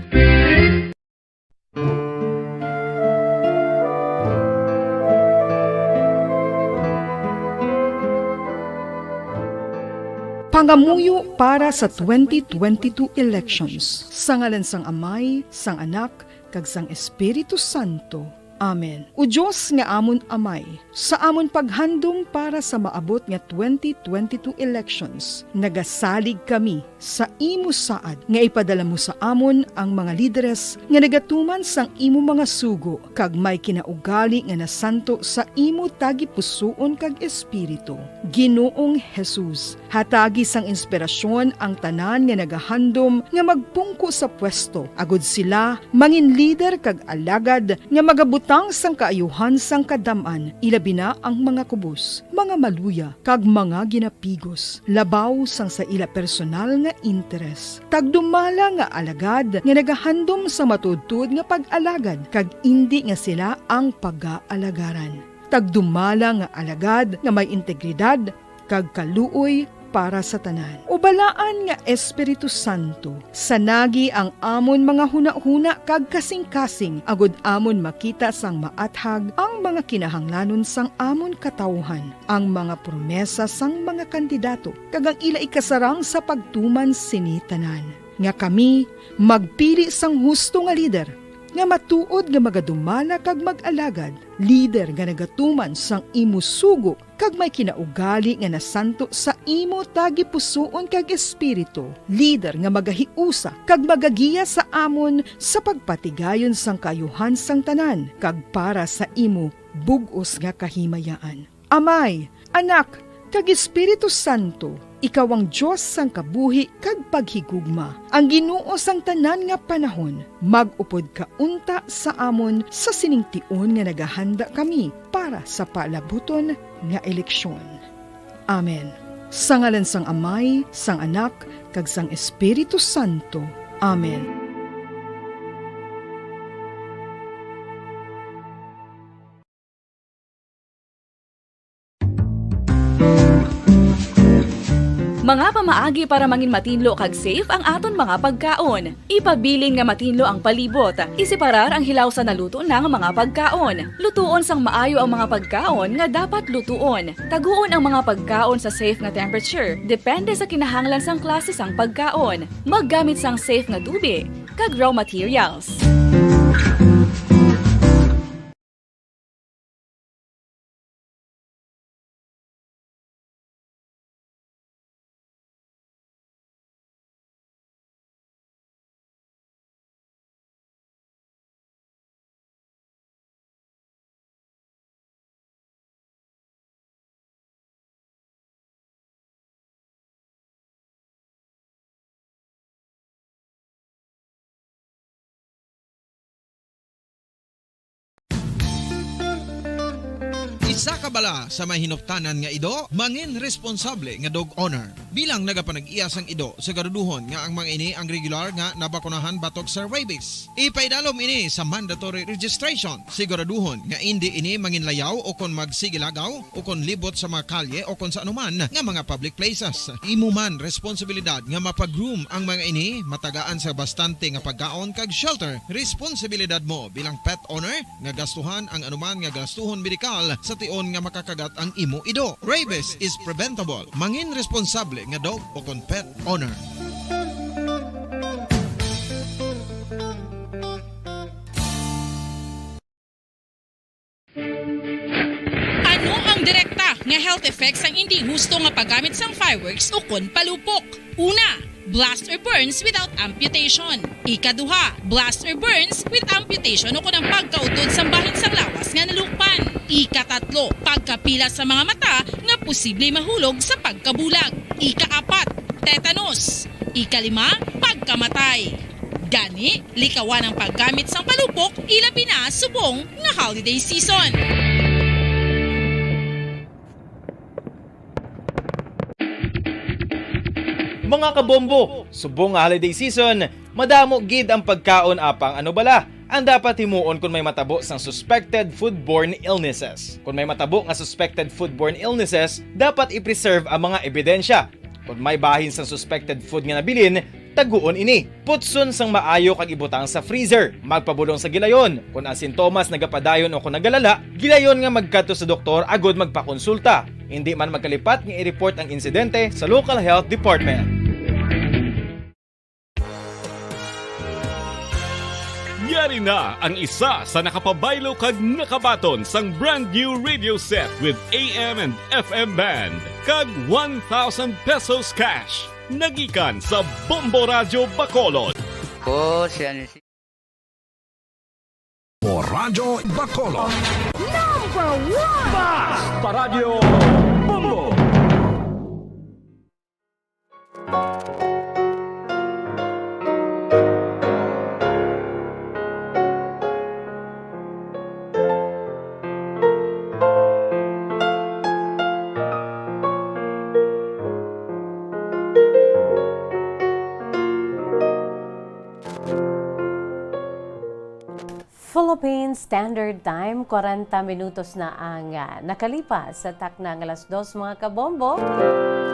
Pangamuyo para sa twenty twenty-two elections. Sa ngalan sang Amay, sang Anak, kag sang Espiritu Santo. Amen. O Dios nga amon Amay, sa amon paghandom para sa maabot nga twenty twenty-two elections, nagasalig kami sa imo saad nga ipadala mo sa amon ang mga lideres nga nagatuman sang imo mga sugo kag may kinaugali nga nasanto sa imo tagipusoon kag espiritu. Ginoong Jesus, hatagi sang inspirasyon ang tanan nga nagahandom nga magpungko sa pwesto, agod sila mangin lider kag alagad nga magabutang sang kaayuhan sang kadam-an, ilabi na ang mga kubos, mga maluya, kag mga ginapigos, labaw sang sa ila personal nga interes. Tagdumala nga alagad nga nagahandom sa matuodtuod nga pag-alagad, kag indi nga sila ang pagaalagaran. Tagdumala nga alagad nga may integridad kag kaluoy para sa tanan. O Balaan nga Espiritu Santo, sanagi ang amon mga hunahuna kag kasingkasing, agod amon makita sang maathag ang mga kinahanglanon sang amon katawuhan, ang mga promesa sang mga kandidato, kag ang ila ikasarang sa pagtuman sini tanan, nga kami magpili sang husto nga lider, nga matuod nga magadumala kag mag-alagad, lider nga nagatuman sang imo sugo kag may kinaugali nga nasanto sa imo tagipusoon kag espiritu, lider nga magahiusa kag magagiya sa amon sa pagpatigayon sang kaayuhan sang tanan kag para sa imo bug-os nga kahimayaan. Amay, Anak, kag Espiritu Santo, ikaw ang Dios sang kabuhi kag paghigugma, ang Ginoo sang tanan nga panahon. Mag-upod ka unta sa amon sa sining tion nga nagahanda kami para sa palabuton nga eleksyon. Amen. Sa ngalan sang Amay, sang Anak, kag sang Espiritu Santo. Amen. Mga pamaagi para mangin matinlo kag safe ang aton mga pagkaon. Ipabilin nga matinlo ang palibot. Iseparar ang hilaw sa naluto na nga mga pagkaon. Lutuon sang maayo ang mga pagkaon nga dapat lutuon. Taguon ang mga pagkaon sa safe nga temperature, depende sa kinahanglan sang klase sang pagkaon. Maggamit sang safe nga tubig kag raw materials. Isa ka bala sa may hinuptanan nga ido, mangin responsable nga dog owner. Bilang nagapanag-iya sang ido, siguraduhon nga ang mga ini ang regular nga nabakunahan batok sa rabies. Ipaidalom ini sa mandatory registration. Siguraduhon nga indi ini manginlayaw o kon magsigilagaw o kon libot sa mga kalye o kon sa anuman nga mga public places. Imo man responsibilidad nga mapag-groom ang mga ini, matagaan sa bastante nga pagkaon kag shelter. Responsibilidad mo bilang pet owner nga gastuhan ang anuman nga gastuhon medikal sa tion nga makakagat ang imo ido. Rabies is preventable. Mangin responsable nga dog o kon pet owner. Ano ang direkta nga health effects sang indi husto nga paggamit sang fireworks ukon palupok? Una, blast or burns without amputation. Ikaduha, blast or burns with amputation ukon ang pagkautod sang bahin sang lawas nga nalukpan. Ikatatlo, pagkapila sa mga mata nga posible mahulog sa pagkabulag. Ikaapat, tetanus. Ikalima, pagkamatay. Gani, likawan ang paggamit sang palupok, ilabi na subong nga holiday season. Mga kabombo, subong nga holiday season, madamo gid ang pagkaon, apang ano bala ang dapat himuon kon may matabo sang suspected foodborne illnesses? Kon may matabo nga suspected foodborne illnesses, dapat i-preserve ang mga ebidensya. Kon may bahin sang suspected food nga nabilin, taguon ini. Putson sang maayo kag ibutang sa freezer. Magpabulong sa gilayon. Kon ang sintomas nagapadayon o kon nagalala, gilayon nga magkadto sa doktor agud magpakonsulta. Indi man magkalipat nga i-report ang insidente sa local health department. Yari na ang isa sa nakapabaylo kag nakabaton sang brand new radio set with A M and F M band kag one thousand pesos cash. Nagikan sa Bombo Radyo Bacolod. Ko, siya ni si Radyo Bacolod. Number one! Basta Radyo Bombo! Philippine Standard Time, kwarenta minutos na ang, ah, nakalipas sa takna nga alas dos, mga kabombo.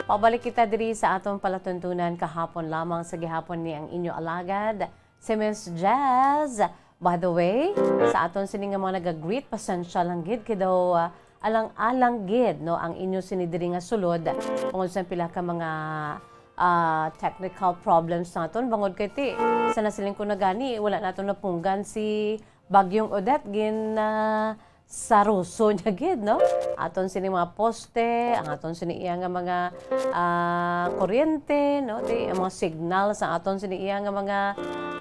Pabalik kita diri sa aton palatuntunan kahapon lamang sa gihapon ni ang inyo alagad, si Miss Jazz. By the way, sa aton sini nga mga nag-greet, pasensya lang gid kay daw, ah, alang-alang gid, no, ang inyo sini diri nga sulod tungod sa pila ka mga, ah, technical problems naton, bangod kay ti, sa nasiling ko na gani, wala naton napunggan si Bagyong Odette, gin, ah, saruso niya gid, no? Aton sini mga poste, ang aton sini iya nga mga, ah, kuryente, no? Ti, ang mga signal sa aton sini iya nga mga,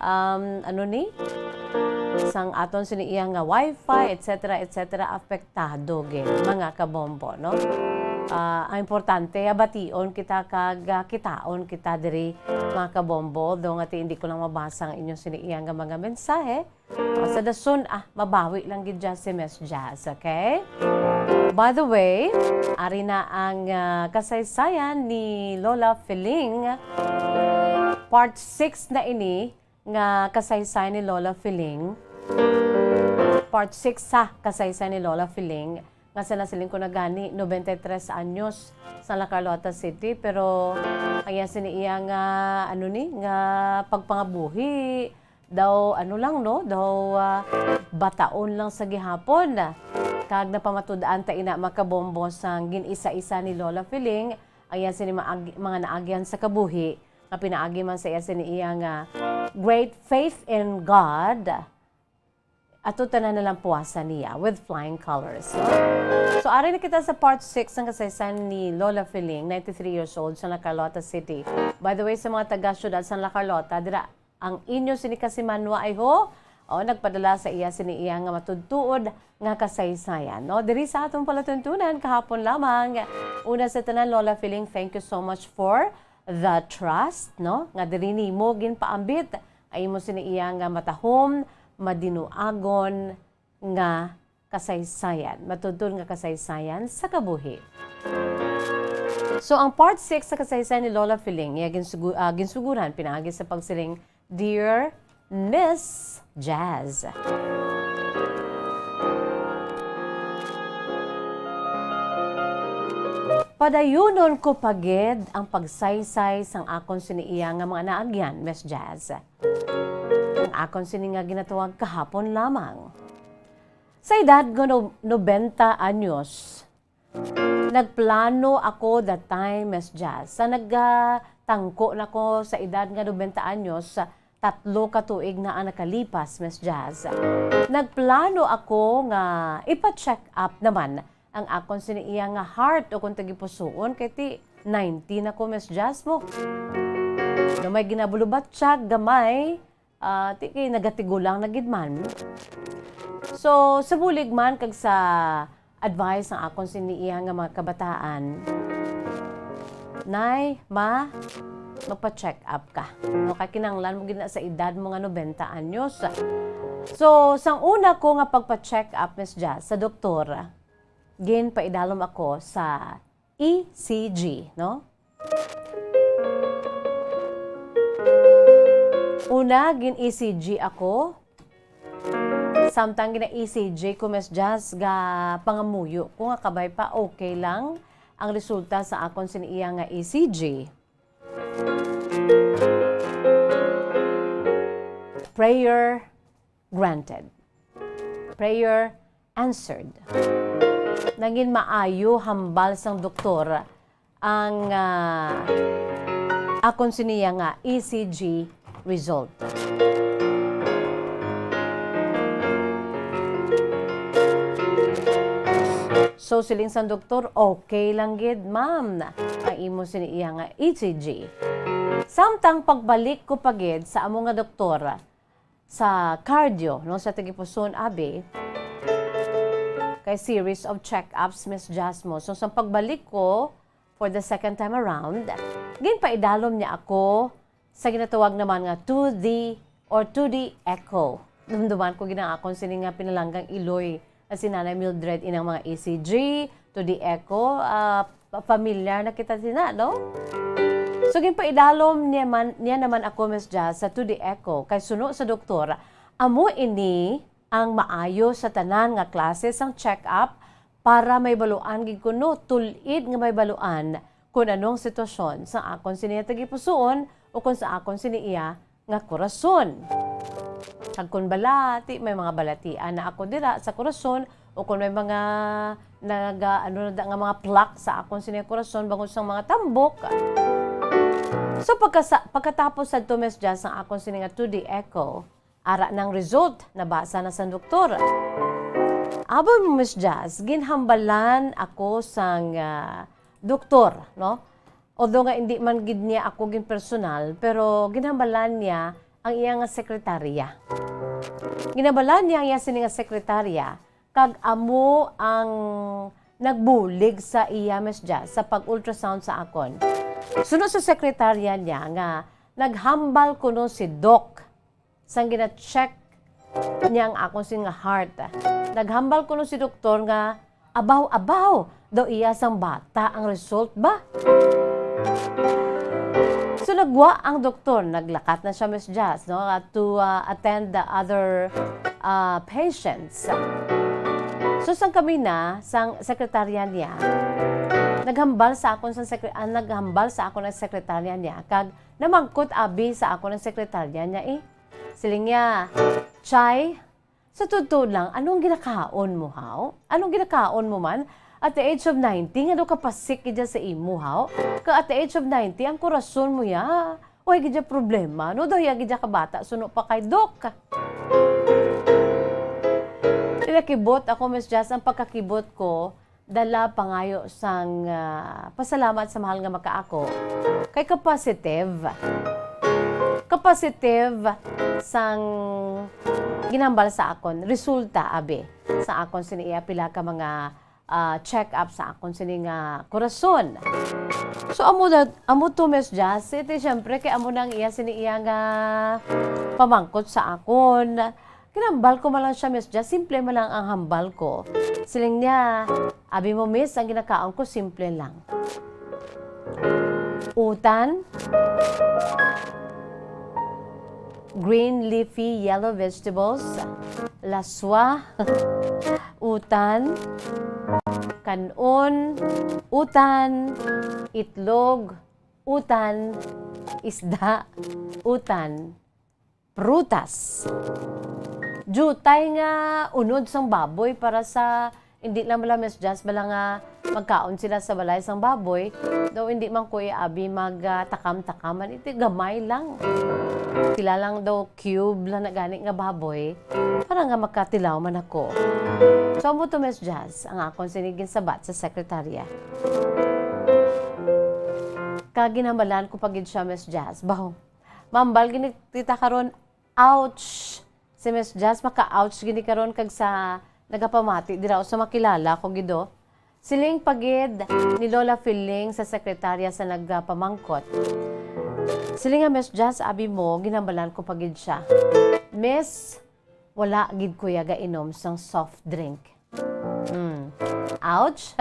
um, ano ni? Sang aton sini iya nga wifi, et cetera, et cetera, apektado gid, mga kabombo, no? Ah, ang importante, ah, bation kita kag, ah, kitaon kita diri, mga kabombo. Although nga ti, hindi ko lang mabasa ang inyong sini iya nga mga mensahe. Ah, sa dason, ah, mabawi lang gid dyan si Miss Jazz, okay? By the way, ari na ang, ah, kasaysayan ni Lola Feeling. Part six na ini nga kasaysayan ni Lola Feeling. Part six sa kasaysayan ni Lola Feeling, nga sa nasiling ko na gani, noventa y tres anyos sa La Carlota City, pero ang iya sini iya nga, ano ni, nga pagpangabuhi, daw, ano lang, no? Daw, ah, bataon lang sa gihapon. Kag napamatud-an ta ina, mga kabombo, sang gin-isa-isa ni Lola Feeling, ang iya sini maag-, mga naagyan sa kabuhi, nga pinaagi man sa iya sini iya nga great faith in God, ato tanan na lang puwasan niya with flying colors. So, so, ari na kita sa part six ng kasaysayan ni Lola Feeling, ninety-three years old, sa La Carlota City. By the way, sa mga taga-syudad sa La Carlota, dira ang inyo sini kasimanwa, ay ho, o, nagpadala sa iya sini iya nga matudtuod nga kasaysayan, no? Diri sa atong palatuntunan kahapon lamang. Una sa tanan, Lola Feeling, thank you so much for the trust, no? Nga diri nimo ginpaambit ang imo sini iya nga matahom, madinuagon nga kasaysayan, matudtod nga kasaysayan sa kabuhi. So, ang part six sa kasaysayan ni Lola Feeling, iya ginsugu-, ah, ginsuguran pinaagi sa pagsiling, "Dear Miss Jazz, padayunon ko pa gid ang pagsaysay sang akon sini iya nga mga naagyan, Miss Jazz. Ang akon sini nga ginatawag kahapon lamang. Sa edad nga no-, nobenta anyos, nagplano ako that time, Miss Jazz. Sa nagtangko na ko sa edad nga nobenta anyos, tatlo ka tuig na ang nakalipas, Miss Jazz. Nagplano ako nga ipa-check up naman ang akon sini iya nga heart o kung tagipusoon, kay ti ninety na ko, Miss Jazz, mo. No, may ginabulubat siya, gamay, ah, ti kay nagatigulang na gid man. So, sa bulig man kag sa advice ng akon sini iya nga mga kabataan, Nay, Ma, magpa-check up ka. No, kay kinahanglan mo gid na sa edad mo nga nobenta anyos. So, sang una ko nga pagpa-check up, Miss Jazz, sa doktor, ginpaidalom ako sa E C G, no? Una, gin-E C G ako. Samtang gina-E C G ko, Miss Jazz, ga pangamuyo ko nga kabay pa, okay lang ang resulta sa akon sini iya nga E C G. Prayer granted. Prayer answered. Nangin maayo hambal sang doktor ang, ah, akon siniya nga E C G result. So, siling sang doktor, "Okay lang gid, ma'am, ang imo sini iya nga E C G." Samtang pagbalik ko pa gid sa amo nga doktor, sa cardio, no, sa tagipusoon, abi, kay series of check-ups, Miss Jasmo. So, sa pagbalik ko, for the second time around, ginpaidalom niya ako sa ginatawag naman nga two D or two D echo. Dumduman ko gid ang akon sini nga pinalanggang iloy, si Nanay Mildred, inang mga E C G, two D echo, ah, pa-, familiar na kita sina, no? So, ginpaidalom niya man, niya naman ako, Miss Jazz, sa two D echo, kay suno sa doktor, amo ini ang maayo sa tanan nga klase sang check-up para may baluan gid kuno, tul-id nga may baluan kung ano ang sitwasyon sa akon sini nga tagipusoon o kung sa akon sini iya nga korason. Kag kon balati, may mga balatian na ako dira sa korason, o kon may mga naga-, ano na da nga mga plaque sa akon sini korason bangod sang mga tambok. So, pagkasa-, pagkatapos sadto, Miss Jazz, ang akon sini nga two D echo, ara nang result, nabasa na sang doktor. Abo mo, Miss Jazz, ginhambalan ako sang, ah, doktor, no? Although nga hindi man gid niya ako gin personal, pero ginhambalan niya ang iya nga sekretarya. Ginhambalan niya ang iya sini nga sekretarya, kag amo ang nagbulig sa iya, Miss Jazz, sa pag-ultrasound sa akon. Suno sa sekretarya niya nga naghambal kuno si Doc sang gina-check niya ang akon sini nga heart. Naghambal kuno si doktor nga, "Abaw, abaw, daw iya sang bata ang result ba?" So, nagwa ang doktor, naglakat na siya, Miss Jazz, no, to, uh, attend the other, uh, patients. So, sang kami na, sang sekretarya niya, naghambal sa akon sang sekre-, ah, naghambal sa akon ang sekretarya niya, kag namangkot abi sa akon ang sekretarya niya, eh. Siling niya, "Chay, sa totoo lang, anong ginakaon mo, haw? Anong ginakaon mo man? At the age of ninety, nga daw kapasik gid sa imo, haw? Kag at the age of ninety, ang korason mo ya, way gid ya problema, no? Daw ya gid ya kabata, suno pa kay Doc." Pinakibot ako, Miss Jazz, ang pagkakibot ko, dala pangayo sang, ah, pasalamat sa mahal nga makaako. Kay kapositive, kapositive sang ginhambal sa akon, resulta, abi, sa akon sini iya pila ka mga, ah, check-up sa akon sini nga korason. So, amo na, amo to, Miss Jazz, iti, syempre, kay amo na ang iya sini iya nga pamangkot sa akon. Ginhambal ko man lang siya, Miss Jazz. Simple man lang ang hambal ko. Siling niya, "Abi mo, miss, ang ginakaon ko, simple lang. Utan, green leafy yellow vegetables, laswa, utan, kan-on, utan, itlog, utan, isda, utan." Prutas. Diutay nga unod sang baboy para sa, hindi lang bala, Miss Jazz, bala nga magkaon sila sa balay sang baboy, daw hindi man ko i-abi mag, ah, takam-takaman. Iti gamay lang. Sila lang daw cube lang na gani nga baboy para nga makatilaw man ako. So, amo to, Miss Jazz, ang akon sini ginsabat sa sekretarya. Kag ginhambalan ko pa gid siya, Miss Jazz. Baho, Mambal gini kita karon, ouch! Si Miss Jazz maka-ouch gini karon kag sa nagapamati dira sa makilala ko gid, oh. Siling pa gid ni Lola Feeling sa sekretarya sa nagapamangkot. Siling nga, "Miss Jazz, abi mo, ginhambalan ko pa gid siya. Miss, wala gid ko ya gainom sang soft drink." Mm. Ouch!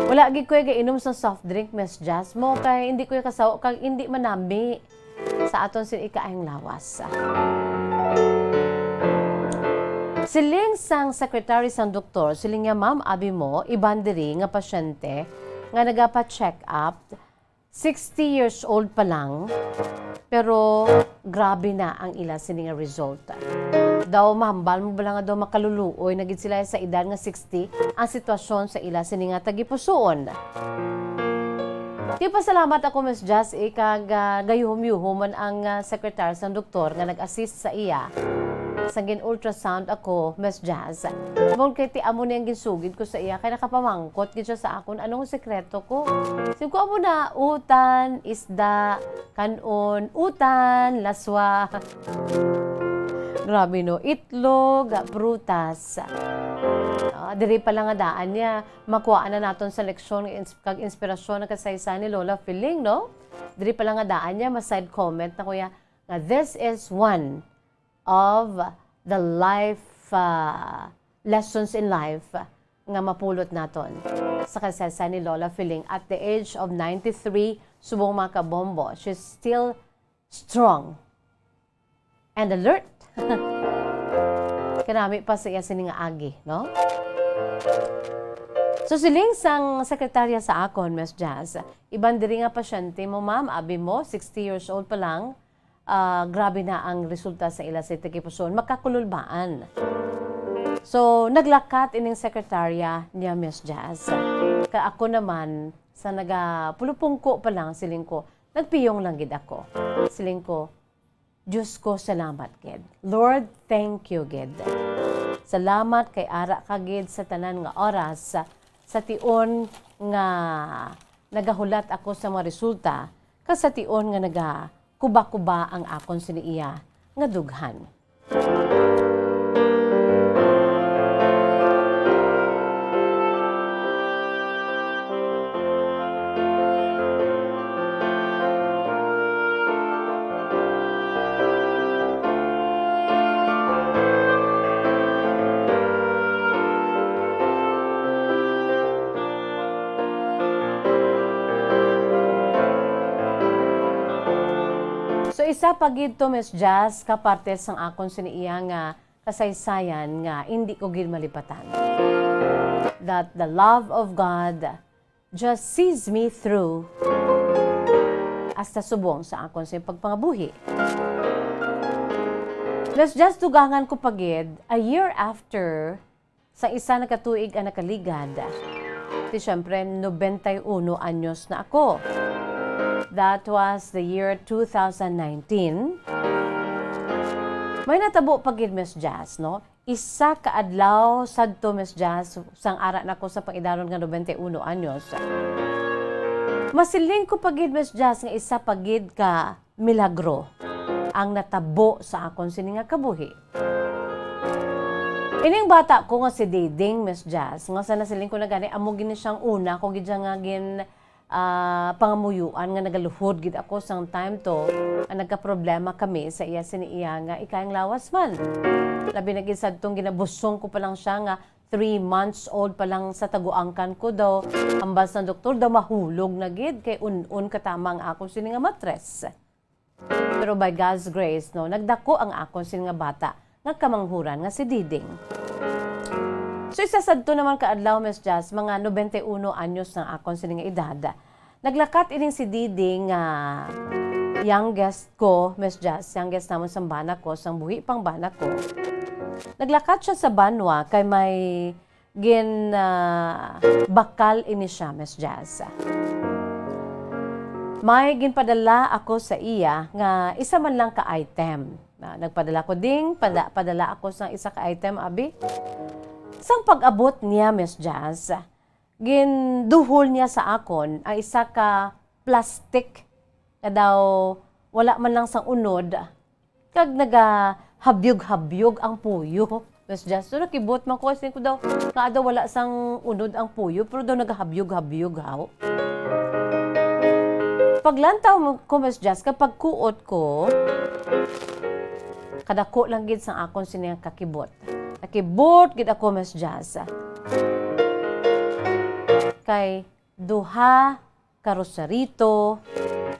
Wala gid ko gainom sa soft drink, Miss Jazz, mo kay hindi ko kasaw kag hindi manami sa aton sin ikaayong lawas. Siling sang secretary sang doktor, siling niya, "Ma'am, abi mo, iban diri nga pasyente nga nagapa-check up, sixty years old pa lang, pero grabe na ang ila sini nga result." Daw mahambal mo bala nga daw makaluluoy na gid sila sa edad nga sixty ang sitwasyon sa ila sini nga tagipusoon. Ginpasalamat ako, Miss Jazz, eh, kag, ah, gayuhom-yuhom man ang, ah, sekretarya sang doktor nga nag-assist sa iya. Sang gin-ultrasound ako, Miss Jazz, tungod kay ti amo ni ang ginsugid ko sa iya, kay nakapamangkot gid siya sa akon, anong sekreto ko? Siling ko, amo na, utan, isda, kan-on, utan, laswa. Grabe, no? Itlog, prutas. Ah, diri pa lang nga daan niya, makuhaan na naton sa leksyon ins-, kag inspirasyon ang kasaysayan ni Lola Feeling, no? Diri pa lang nga daan niya, ma-side comment na ko ya nga, "This is one of the life, ah, lessons in life nga mapulot naton sa kasaysayan ni Lola Feeling." At the age of ninety-three, subong, mga kabombo, she's still strong and alert. Kanami pa sa iya sini nga agi, no? So, siling sang sekretarya sa akon, Miss Jazz, "Iban diri nga pasyente mo, ma'am, abi mo, sixty years old pa lang, ah, grabe na ang resulta sa ila sa tagipusoon, makakululbaan." So, naglakat ining sekretarya niya, Miss Jazz. Kag ako naman, sa nagapulupungko pa lang, siling ko, nagpiyong lang gid ako. Siling ko, "Diyos ko, salamat gid. Lord, thank you gid. Salamat kay ara ka gid sa tanan nga oras, sa, sa tion nga nagahulat ako sa mga resulta, kag sa tion nga nagakuba-kuba ang akon sini iya nga dughan." So, isa pa gid to, Miss Jazz, ka parte sang akon sini iya nga kasaysayan nga indi ko gid malipatan. That the love of God just sees me through hasta subong sa akon sa pagpangabuhi. Miss Jazz, dugangan ko pa gid, a year after, sa isa na ka tuig ang nakaligad, ti siyempre, nobenta y uno anyos na ako. That was the year two thousand nineteen. May natabo pa gid, Miss Jazz, no? Isa ka adlaw sadto, Miss Jazz, sang ara na ko sa pang-idaron nga nobenta y uno anyos. Masiling ko pa gid, Miss Jazz, nga isa pa gid ka milagro ang natabo sa akon sini nga kabuhi. Ining bata ko nga si Diding, Miss Jazz, nga sa nasiling ko na gani, amo gini siyang una ko gid siya nga gin, ah, pangamuyuan nga nagaluhod gid ako sang time to, ang nagkaproblema kami sa iya sini iya nga ikayang lawas man. Labi na gid sadtong ginabusong ko pa lang siya nga three months old pa lang sa taguangkan ko daw, hambal sang doktor daw mahulog na gid kay un-on katama ang akon sini nga matres. Pero by God's grace, no, nagdako ang akon sini nga bata nga kamanghuran nga si Diding. So, isa sadto naman ka adlaw, Miss Jazz, mga nobenta y uno anyos na akon sini nga edad. Naglakat ining si Diding nga youngest ko, Miss Jazz, youngest namon sang bana ko, sang buhi pang bana ko. Naglakat siya sa banwa kay may gin, ah, bakal ini siya, Miss Jazz. May ginpadala ako sa iya nga isa man lang ka item. Na, nagpadala ko ding, pada-, padala ako sa isa ka item, abi. Sang pag-abot niya, Miss Jazz, ginduhol niya sa akon ang isa ka plastic nga daw wala man lang sang unod, kag nagahabyog-habyog ang puyo. Miss Jazz, so nakibot man ko, kasi ko daw, nga daw wala sang unod ang puyo, pero daw nagahabyog-habyog, haw. Paglantaw mo ko, Miss Jazz, kag pagkuot ko, kadako lang gid sang akon sini nga kakibot. Nakibot gid ako, Miss Jazz. Kay duha ka rosarito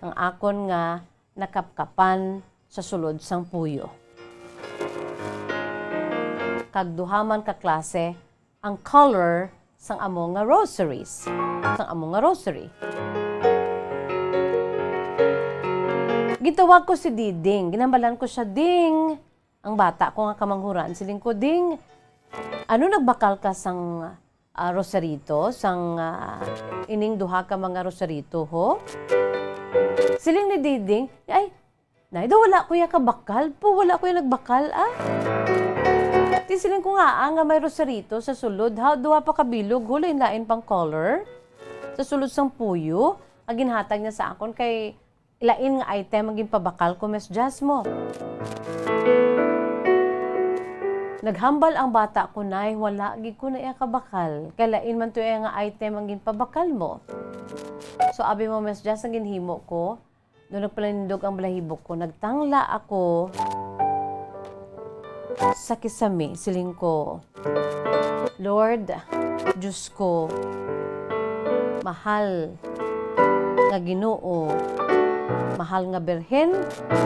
ang akon nga nakapkapan sa sulod sang puyo. Kag duha man ka klase ang color sang amo nga rosaries, sang amo nga rosary. Gintawag ko si Diding, ginhambalan ko siya, "Ding," ang bata ko nga kamanghuran, siling ko, "Ding, ano, nagbakal ka sang, ah, rosarito, sang, ah, ining duha ka mga rosarito, ho?" Siling ni Diding, "Ay, nay, daw wala ko ya kabakal po, wala ko ya nagbakal, ah." Ti siling ko nga, ah, nga may rosarito sa sulod, ha, duha pa ka bilog, ho, lain-lain pang color. Sa sulod sang puyo, ang ginhatag niya sa akon kay lain nga item ang ginpabakal ko, Miss Jazz, mo. Naghambal ang bata ko, "Nay, wala gid ko na iya kabakal. Kay lain man to iya nga item ang ginpabakal mo." So, abi mo, Miss Jazz, ang ginhimo ko, nung nagpalanindog ang balahibo ko, nagtangla ako sa kisame, siling ko, "Lord, Diyos ko, mahal nga Ginoo, mahal nga Birhen,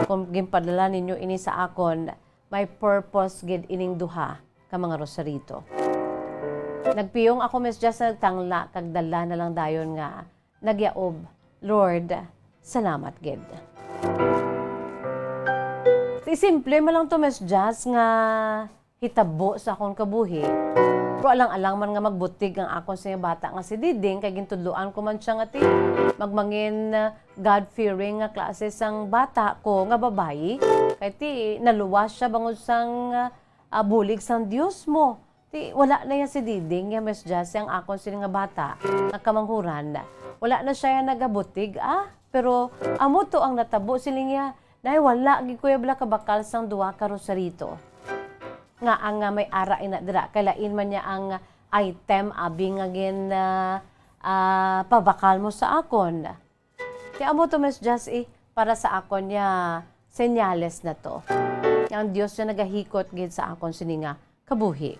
kung ginpadala ninyo ini sa akon, may purpose gid ining duha ka mga rosarito." Nagpiyong ako, Miss Jazz, nagtangla, kag dala na lang dayon nga nagyaob, "Lord, salamat gid." Ti simple man lang to, Miss Jazz, nga hitabo sa akon kabuhi. Pero alang-alang man nga magbutig ang akon sa bata nga si Diding, kay gintudloan ko man siya nga ti magmangin, uh, God-fearing nga klase sang bata ko nga babayi. Kay ti naluwas siya bangod sang, uh, ah, bulig sang Dios mo. Ti, wala na yan si Diding, ya Miss Jessie, ang akon sini nga bata, nga kamanghuran. Wala na siya yan nagabutig, ah. Pero amo to ang natabo, siling niya, "Nay, wala gid ko ya bala kabakal sang duha ka rosarito." Nga ang, ah, may ara ina dira, kay lain man niya ang item, abi nga gin, ah, ah, pabakal mo sa akon. Ti amo to, Miss Jessie, para sa akon niya, senyales na to. Nga ang Dios niya nagahikot gid sa akon sini nga kabuhi.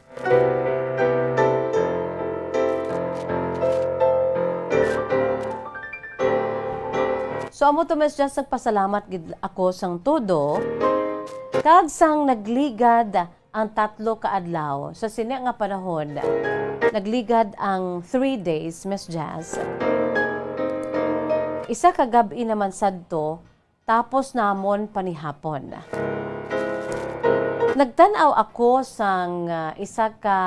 So, amo to, Miss Jessie, nagpasalamat gid ako sang todo, kag sang nagligad ang tatlo ka adlaw. Sa sini nga panahon, nagligad ang three days, Miss Jazz. Isa ka gab-i naman sadto, tapos namon panihapon. Nagtan-aw ako sang, ah, isa ka,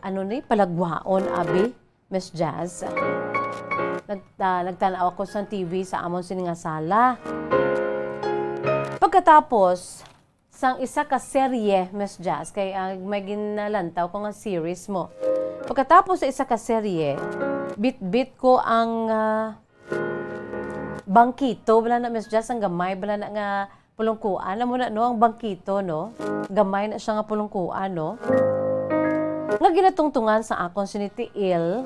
ano ni, palagwaon, abi, Miss Jazz. Nag-, ah, nagtan-aw ako sang T V sa amon sini nga sala. Pagkatapos, sang isa ka serye, Miss Jazz, kay, ah, may ginalantaw ko nga series mo. Pagkatapos sa isa ka serye, bitbit ko ang, ah, bangkito, bala na, Miss Jazz, ang gamay, bala na nga pulungkuan. Amo na, no, ang bangkito, no? Gamay na siya nga pulungkuan, no? Nga ginatungtungan sa akon sini tiil,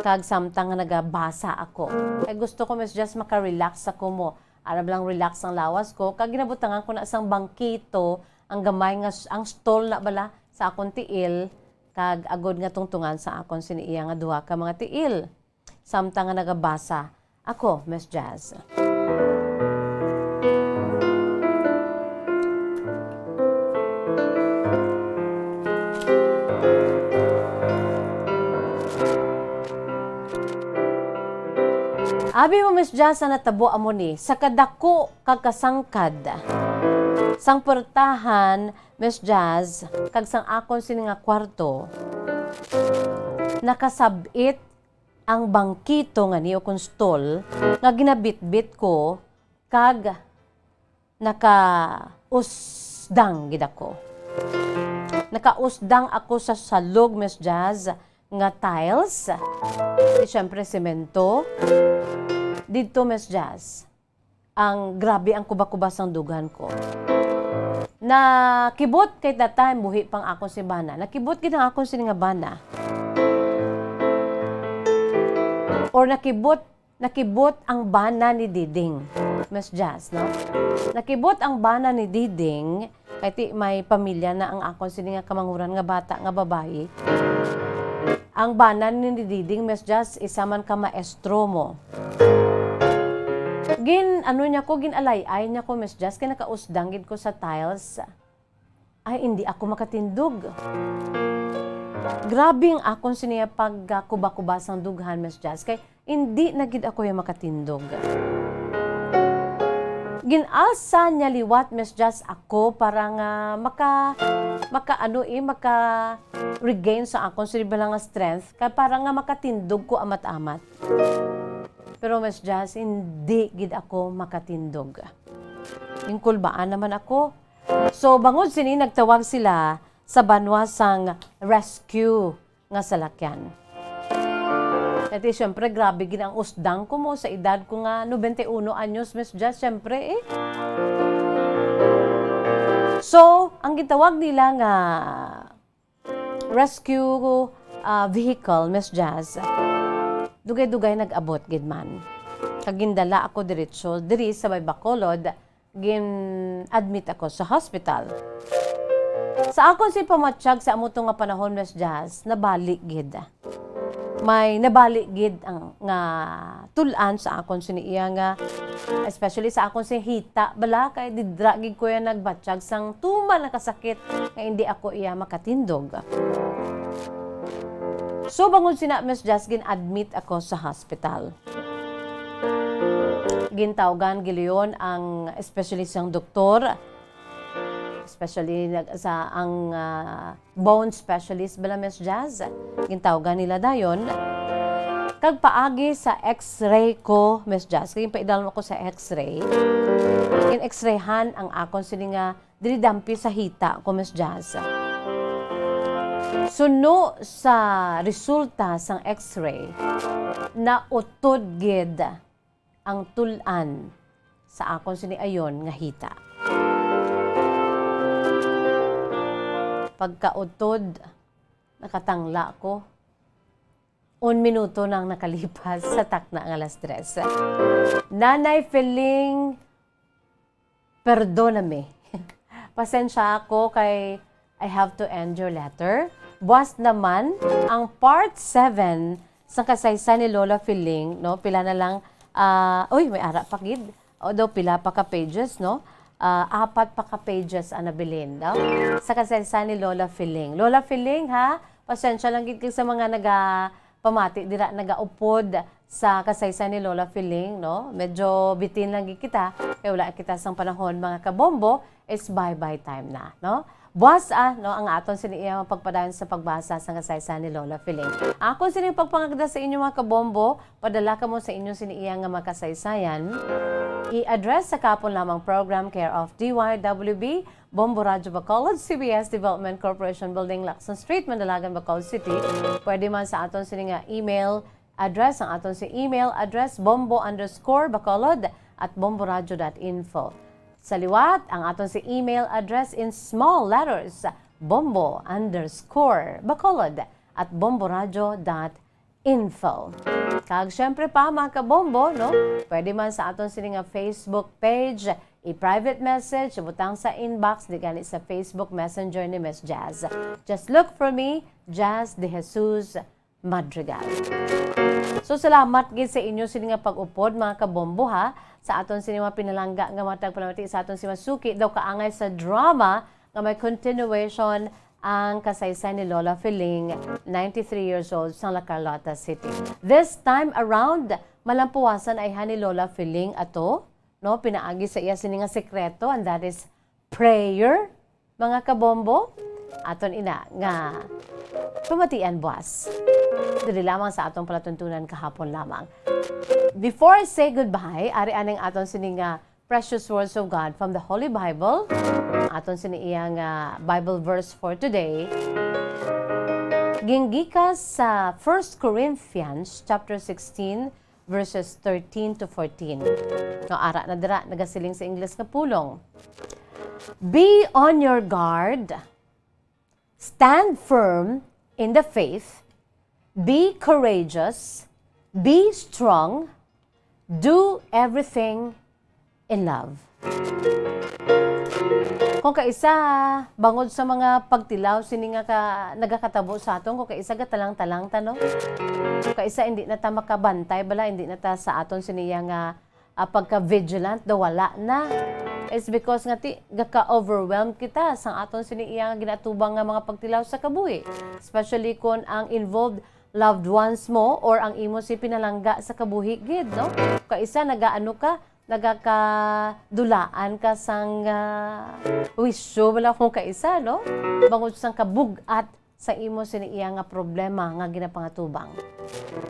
kag samtang nga nagabasa ako. Kay gusto ko, Miss Jazz, maka-relax ako mo. Aram lang relax ang lawas ko, kag ginabutangan ko na sang bangkito, ang gamay nga s-, ang stall na bala sa akon tiil, kag agod nga tungtungan sa akon sini iya nga duha ka mga tiil. Samtang nga nagabasa ako, Miss Jazz. Abi mo, Miss Jazz, ang natabo amo ni, sa kadako kag kasangkad sang puwertahan, Miss Jazz, kag sang akon sini nga kwarto, nakasab-it ang bangkito nga ni, o kon stall, nga ginabitbit ko kag nakausdang gid ako. Nakausdang ako sa salog, Miss Jazz, nga tiles. Di, syempre, semento. Didto, Miss Jazz, ang grabe ang kuba-kuba sang dughan ko. Nakibot kay that time, buhi pang akon si bana. Nakibot gid ang akon sini nga bana. Or nakibot Nakibot ang bana ni Diding. Miss Jazz, no? Nakibot ang bana ni Diding, kay ti may pamilya na ang akon sini nga kamanghuran nga bata nga babayi. Ang bana ni Diding, Miss Jazz, isa man ka maestro mo. Gin, ano niya ko, gin-alay-ay niya ko, Miss Jazz, kay nakausdang gid ko sa tiles. Ay, hindi ako makatindog. Grabe ang akon siniya pagkuba-kuba sang dughan, Miss Jazz, kay hindi na gid ako ya makatindog. Gin-alsa niya liwat, Miss Jazz, ako para nga maka, maka ano eh, maka regain sa akon sini bala nga strength, kay para nga makatindog ko amat-amat. Pero, Miss Jazz, hindi gid ako makatindog. Ginkulbaan naman ako. So, bangod sini, nagtawag sila sa banwa sang rescue nga salakyan. Kay, siyempre, grabe gid ang usdang ko mo sa edad ko nga nobenta y uno anyos, Miss Jazz, siyempre, eh. So, ang gitawag nila nga rescue, ah, vehicle, Miss Jazz, dugay-dugay nag-abot gid man. Kag gindala ako diretso diri sa may Bacolod, gin-admit ako sa hospital. Sa akon si pamatyag sa amo to nga panahon, Miss Jazz, nabali gid. May nabali gid ang, nga tul-an sa akon sini iya nga, especially sa akon si hita bala, kay didra gid ko iya nagbatyag sang tuman nakasakit nga hindi ako iya makatindog. So, bangod sina, Miss Jazz, gin-admit ako sa hospital. Gintawgan giluyon ang specialist sang doktor, especially nag-, sa ang, ah, bone specialist bala, Miss Jazz. Gintawgan nila dayon. Kag paagi sa X-ray ko, Miss Jazz, kay paidalom ako sa X-ray. Gin-X-rayhan ang akon sini nga diri dampi sa hita ko, Miss Jazz. Suno sa resulta sang X-ray, nautod gid ang tul-an sa akon sini ayon nga hita. Pagkautod, nakatangla ko. Un minuto nang nakalipas sa takna nga alas tres. Nanay Feling, perdoname. Pasensya ako kay I have to end your letter. Buas naman ang part seven sa kasaysay ni Lola Feling, no? Pila na lang, ah, uy, may ara pa gid. Although pila pa ka pages, no? Ah, apat pa ka pages ang nabilin, no? Sa kasaysay ni Lola Feling. Lola Feling, ha? Pasensya lang gid kay sa mga nagapamati dira, nagaupod sa kasaysay ni Lola Feling, no? Medyo bitin lang gid kita, kay wala kita sang panahon, mga kabombo, is bye-bye time na, no? Buas, ah, no, ang aton sini iya pagpadayon sa pagbasa sang kasaysayan ni Lola Feling. Akon sini pagpangagda sa inyo, mga kabombo, padala kamo sa inyo sini iya nga makasaysayan. I-address sa Kahapon Lamang Program, care of D Y W B, Bombo Radyo Bacolod, C B S Development Corporation Building, Lacson Street, Mandalagan, Bacolod City. Pwede man sa aton sini nga email address, ang aton si email address, bombo underscore bacolod at bomboradyo dot info. Sa liwat, ang aton si email address in small letters, bombo underscore bacolod at bomboradyo dot info. Kag syempre pa, mga kabombo, no? Pwede man sa aton sini nga Facebook page, i-private message, ibutang sa inbox, di gani sa Facebook Messenger ni Miss Jazz. Just look for me, Jazz De Jesus Madrigal. So, salamat gid sa inyo sini nga pag-upod, mga kabombo, ha, sa aton sini mga pinalangga nga mga tagpanamati sa aton si Masuki daw kaangay sa drama nga may continuation ang kasaysay ni Lola Feling, ninety-three years old, sang La Carlota City. This time around, malampuwasan ay ha ni Lola Feling ato, no, pinaagi sa iya sini nga sekreto, and that is prayer, mga kabombo. Aton ina nga pamatian buas. Diri lamang sa atong palatuntunan kahapon lamang. Before I say goodbye, ari aning aton sini nga precious words of God from the Holy Bible. Aton sini iya nga Bible verse for today. Ginggikas sa First Corinthians chapter sixteen, verses thirteen to fourteen. No, ara na dira, nagasiling sa Ingles nga pulong, "Be on your guard, stand firm in the faith, be courageous, be strong, do everything in love." Kung kaisa, bangod sa mga pagtilaw sini nga ka, nagakatabo sa aton, kung kaisa gatalang-talang ta, no? Kung kaisa, hindi na ta makabantay bala, hindi na ta sa aton sini iya nga, ah, pagka-vigilant, daw wala na. It's because nga ti, gaka-overwhelmed kita sa aton sini iya nga ginatubang nga mga pagtilaw sa kabuhi. Especially kung ang involved loved ones mo or ang imo si pinalangga sa kabuhi gid, no? Kaisa, nagaano ka, nagakadulaan ka sang, ah, wisyo bala kung kaisa, no? Bangod sang kabug-at sa imo sini iya nga problema nga ginapangatubang.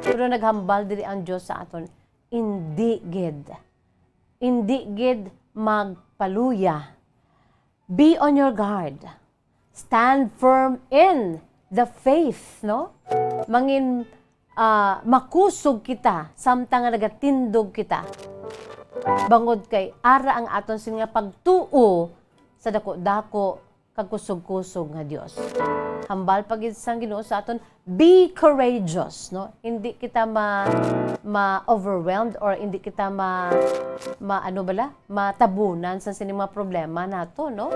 Pero naghambal diri ang Dios sa aton, indi gid. Indi gid magpaluya. Be on your guard. Stand firm in the faith, no? Mangin, ah, makusog kita samtang nga nagatindog kita. Bangod kay ara ang aton sin nga pagtuo sa dako-dako kag kusog-kusog nga Dios. Hambal pa gid sang Ginoo sa aton, be courageous, no? Hindi kita ma-, ma-overwhelmed or hindi kita ma-, ma-, ano bala? Matabunan sa sining mga problema nato, no?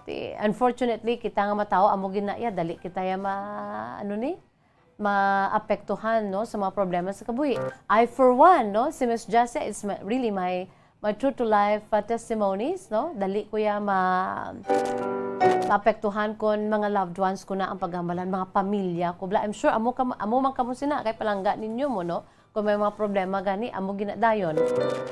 Ti, unfortunately, kita nga matawo, amo gid na iya, dali kita ya ma-, ano ni? Maapektuhan, no, sa mga problema sa kabuhi. I, for one, no, si Miss Jasia is ma-, really my, my true to life, uh, testimonies, no? Dali ko ya ma-, maapektuhan kon mga loved ones ko na ang paghambalan, mga pamilya ko. Bla, I'm sure amo ka, amo man kamo sina kay palangga ninyo mo, no? Kung may mga problema gani, amo ginadayon.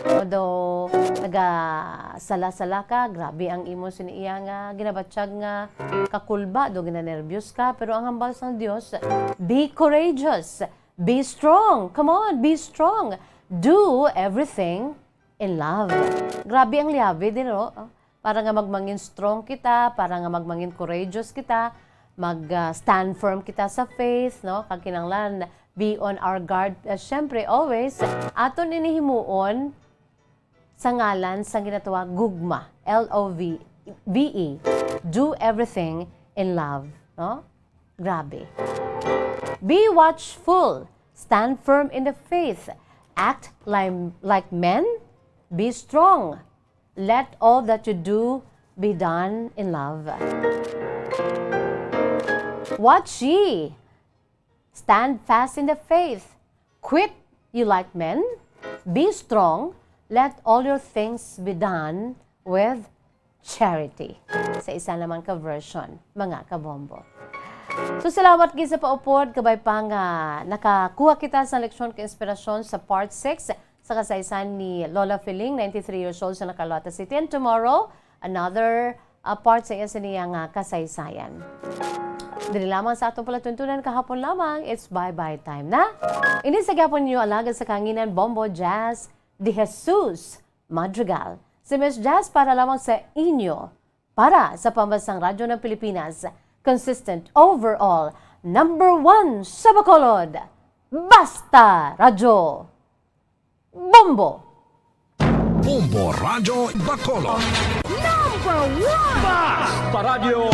Although nagasala-sala ka, grabe ang imo sini iya nga ginabatyag nga kakulba, do ginanerbyos ka, pero ang hambal sang Dios, be courageous, be strong. Come on, be strong. Do everything in love. Grabe ang liabi din, no? Para nga magmangin strong kita, para nga magmangin courageous kita, mag, ah, stand firm kita sa faith, no? Kag kinahanglan, be on our guard. Ah, syempre, always, aton ini himuon sa ngalan sang ginatawag gugma, L O V E. Do everything in love, no? Grabe. Be watchful. Stand firm in the faith. Act like, like men. Be strong. Let all that you do be done in love. Watch ye. Stand fast in the faith. Quit you like men. Be strong. Let all your things be done with charity. Sa isa naman ka version, mga kabombo. So, salamat gid sa paupod, kabay pa nga nakakuha kita sa leksyon ka inspirasyon sa part six sa kasaysayan ni Lola Feeling, ninety-three years old sa Nacarlata City. And tomorrow, another, uh, part sa iya sa niya nga kasaysayan. Diri lamang sa atong palatuntunan kahapon lamang, it's bye-bye time na. Ini sa gihapon ninyo alagad sa kahanginan, Bombo Jazz De Jesus Madrigal. Si Miss Jazz para lamang sa inyo, para sa Pambansang Radyo ng Pilipinas, consistent overall, number one sa Bacolod. Basta Radyo Bombo! Bombo Radyo Bacolod. Number one! Basta Radyo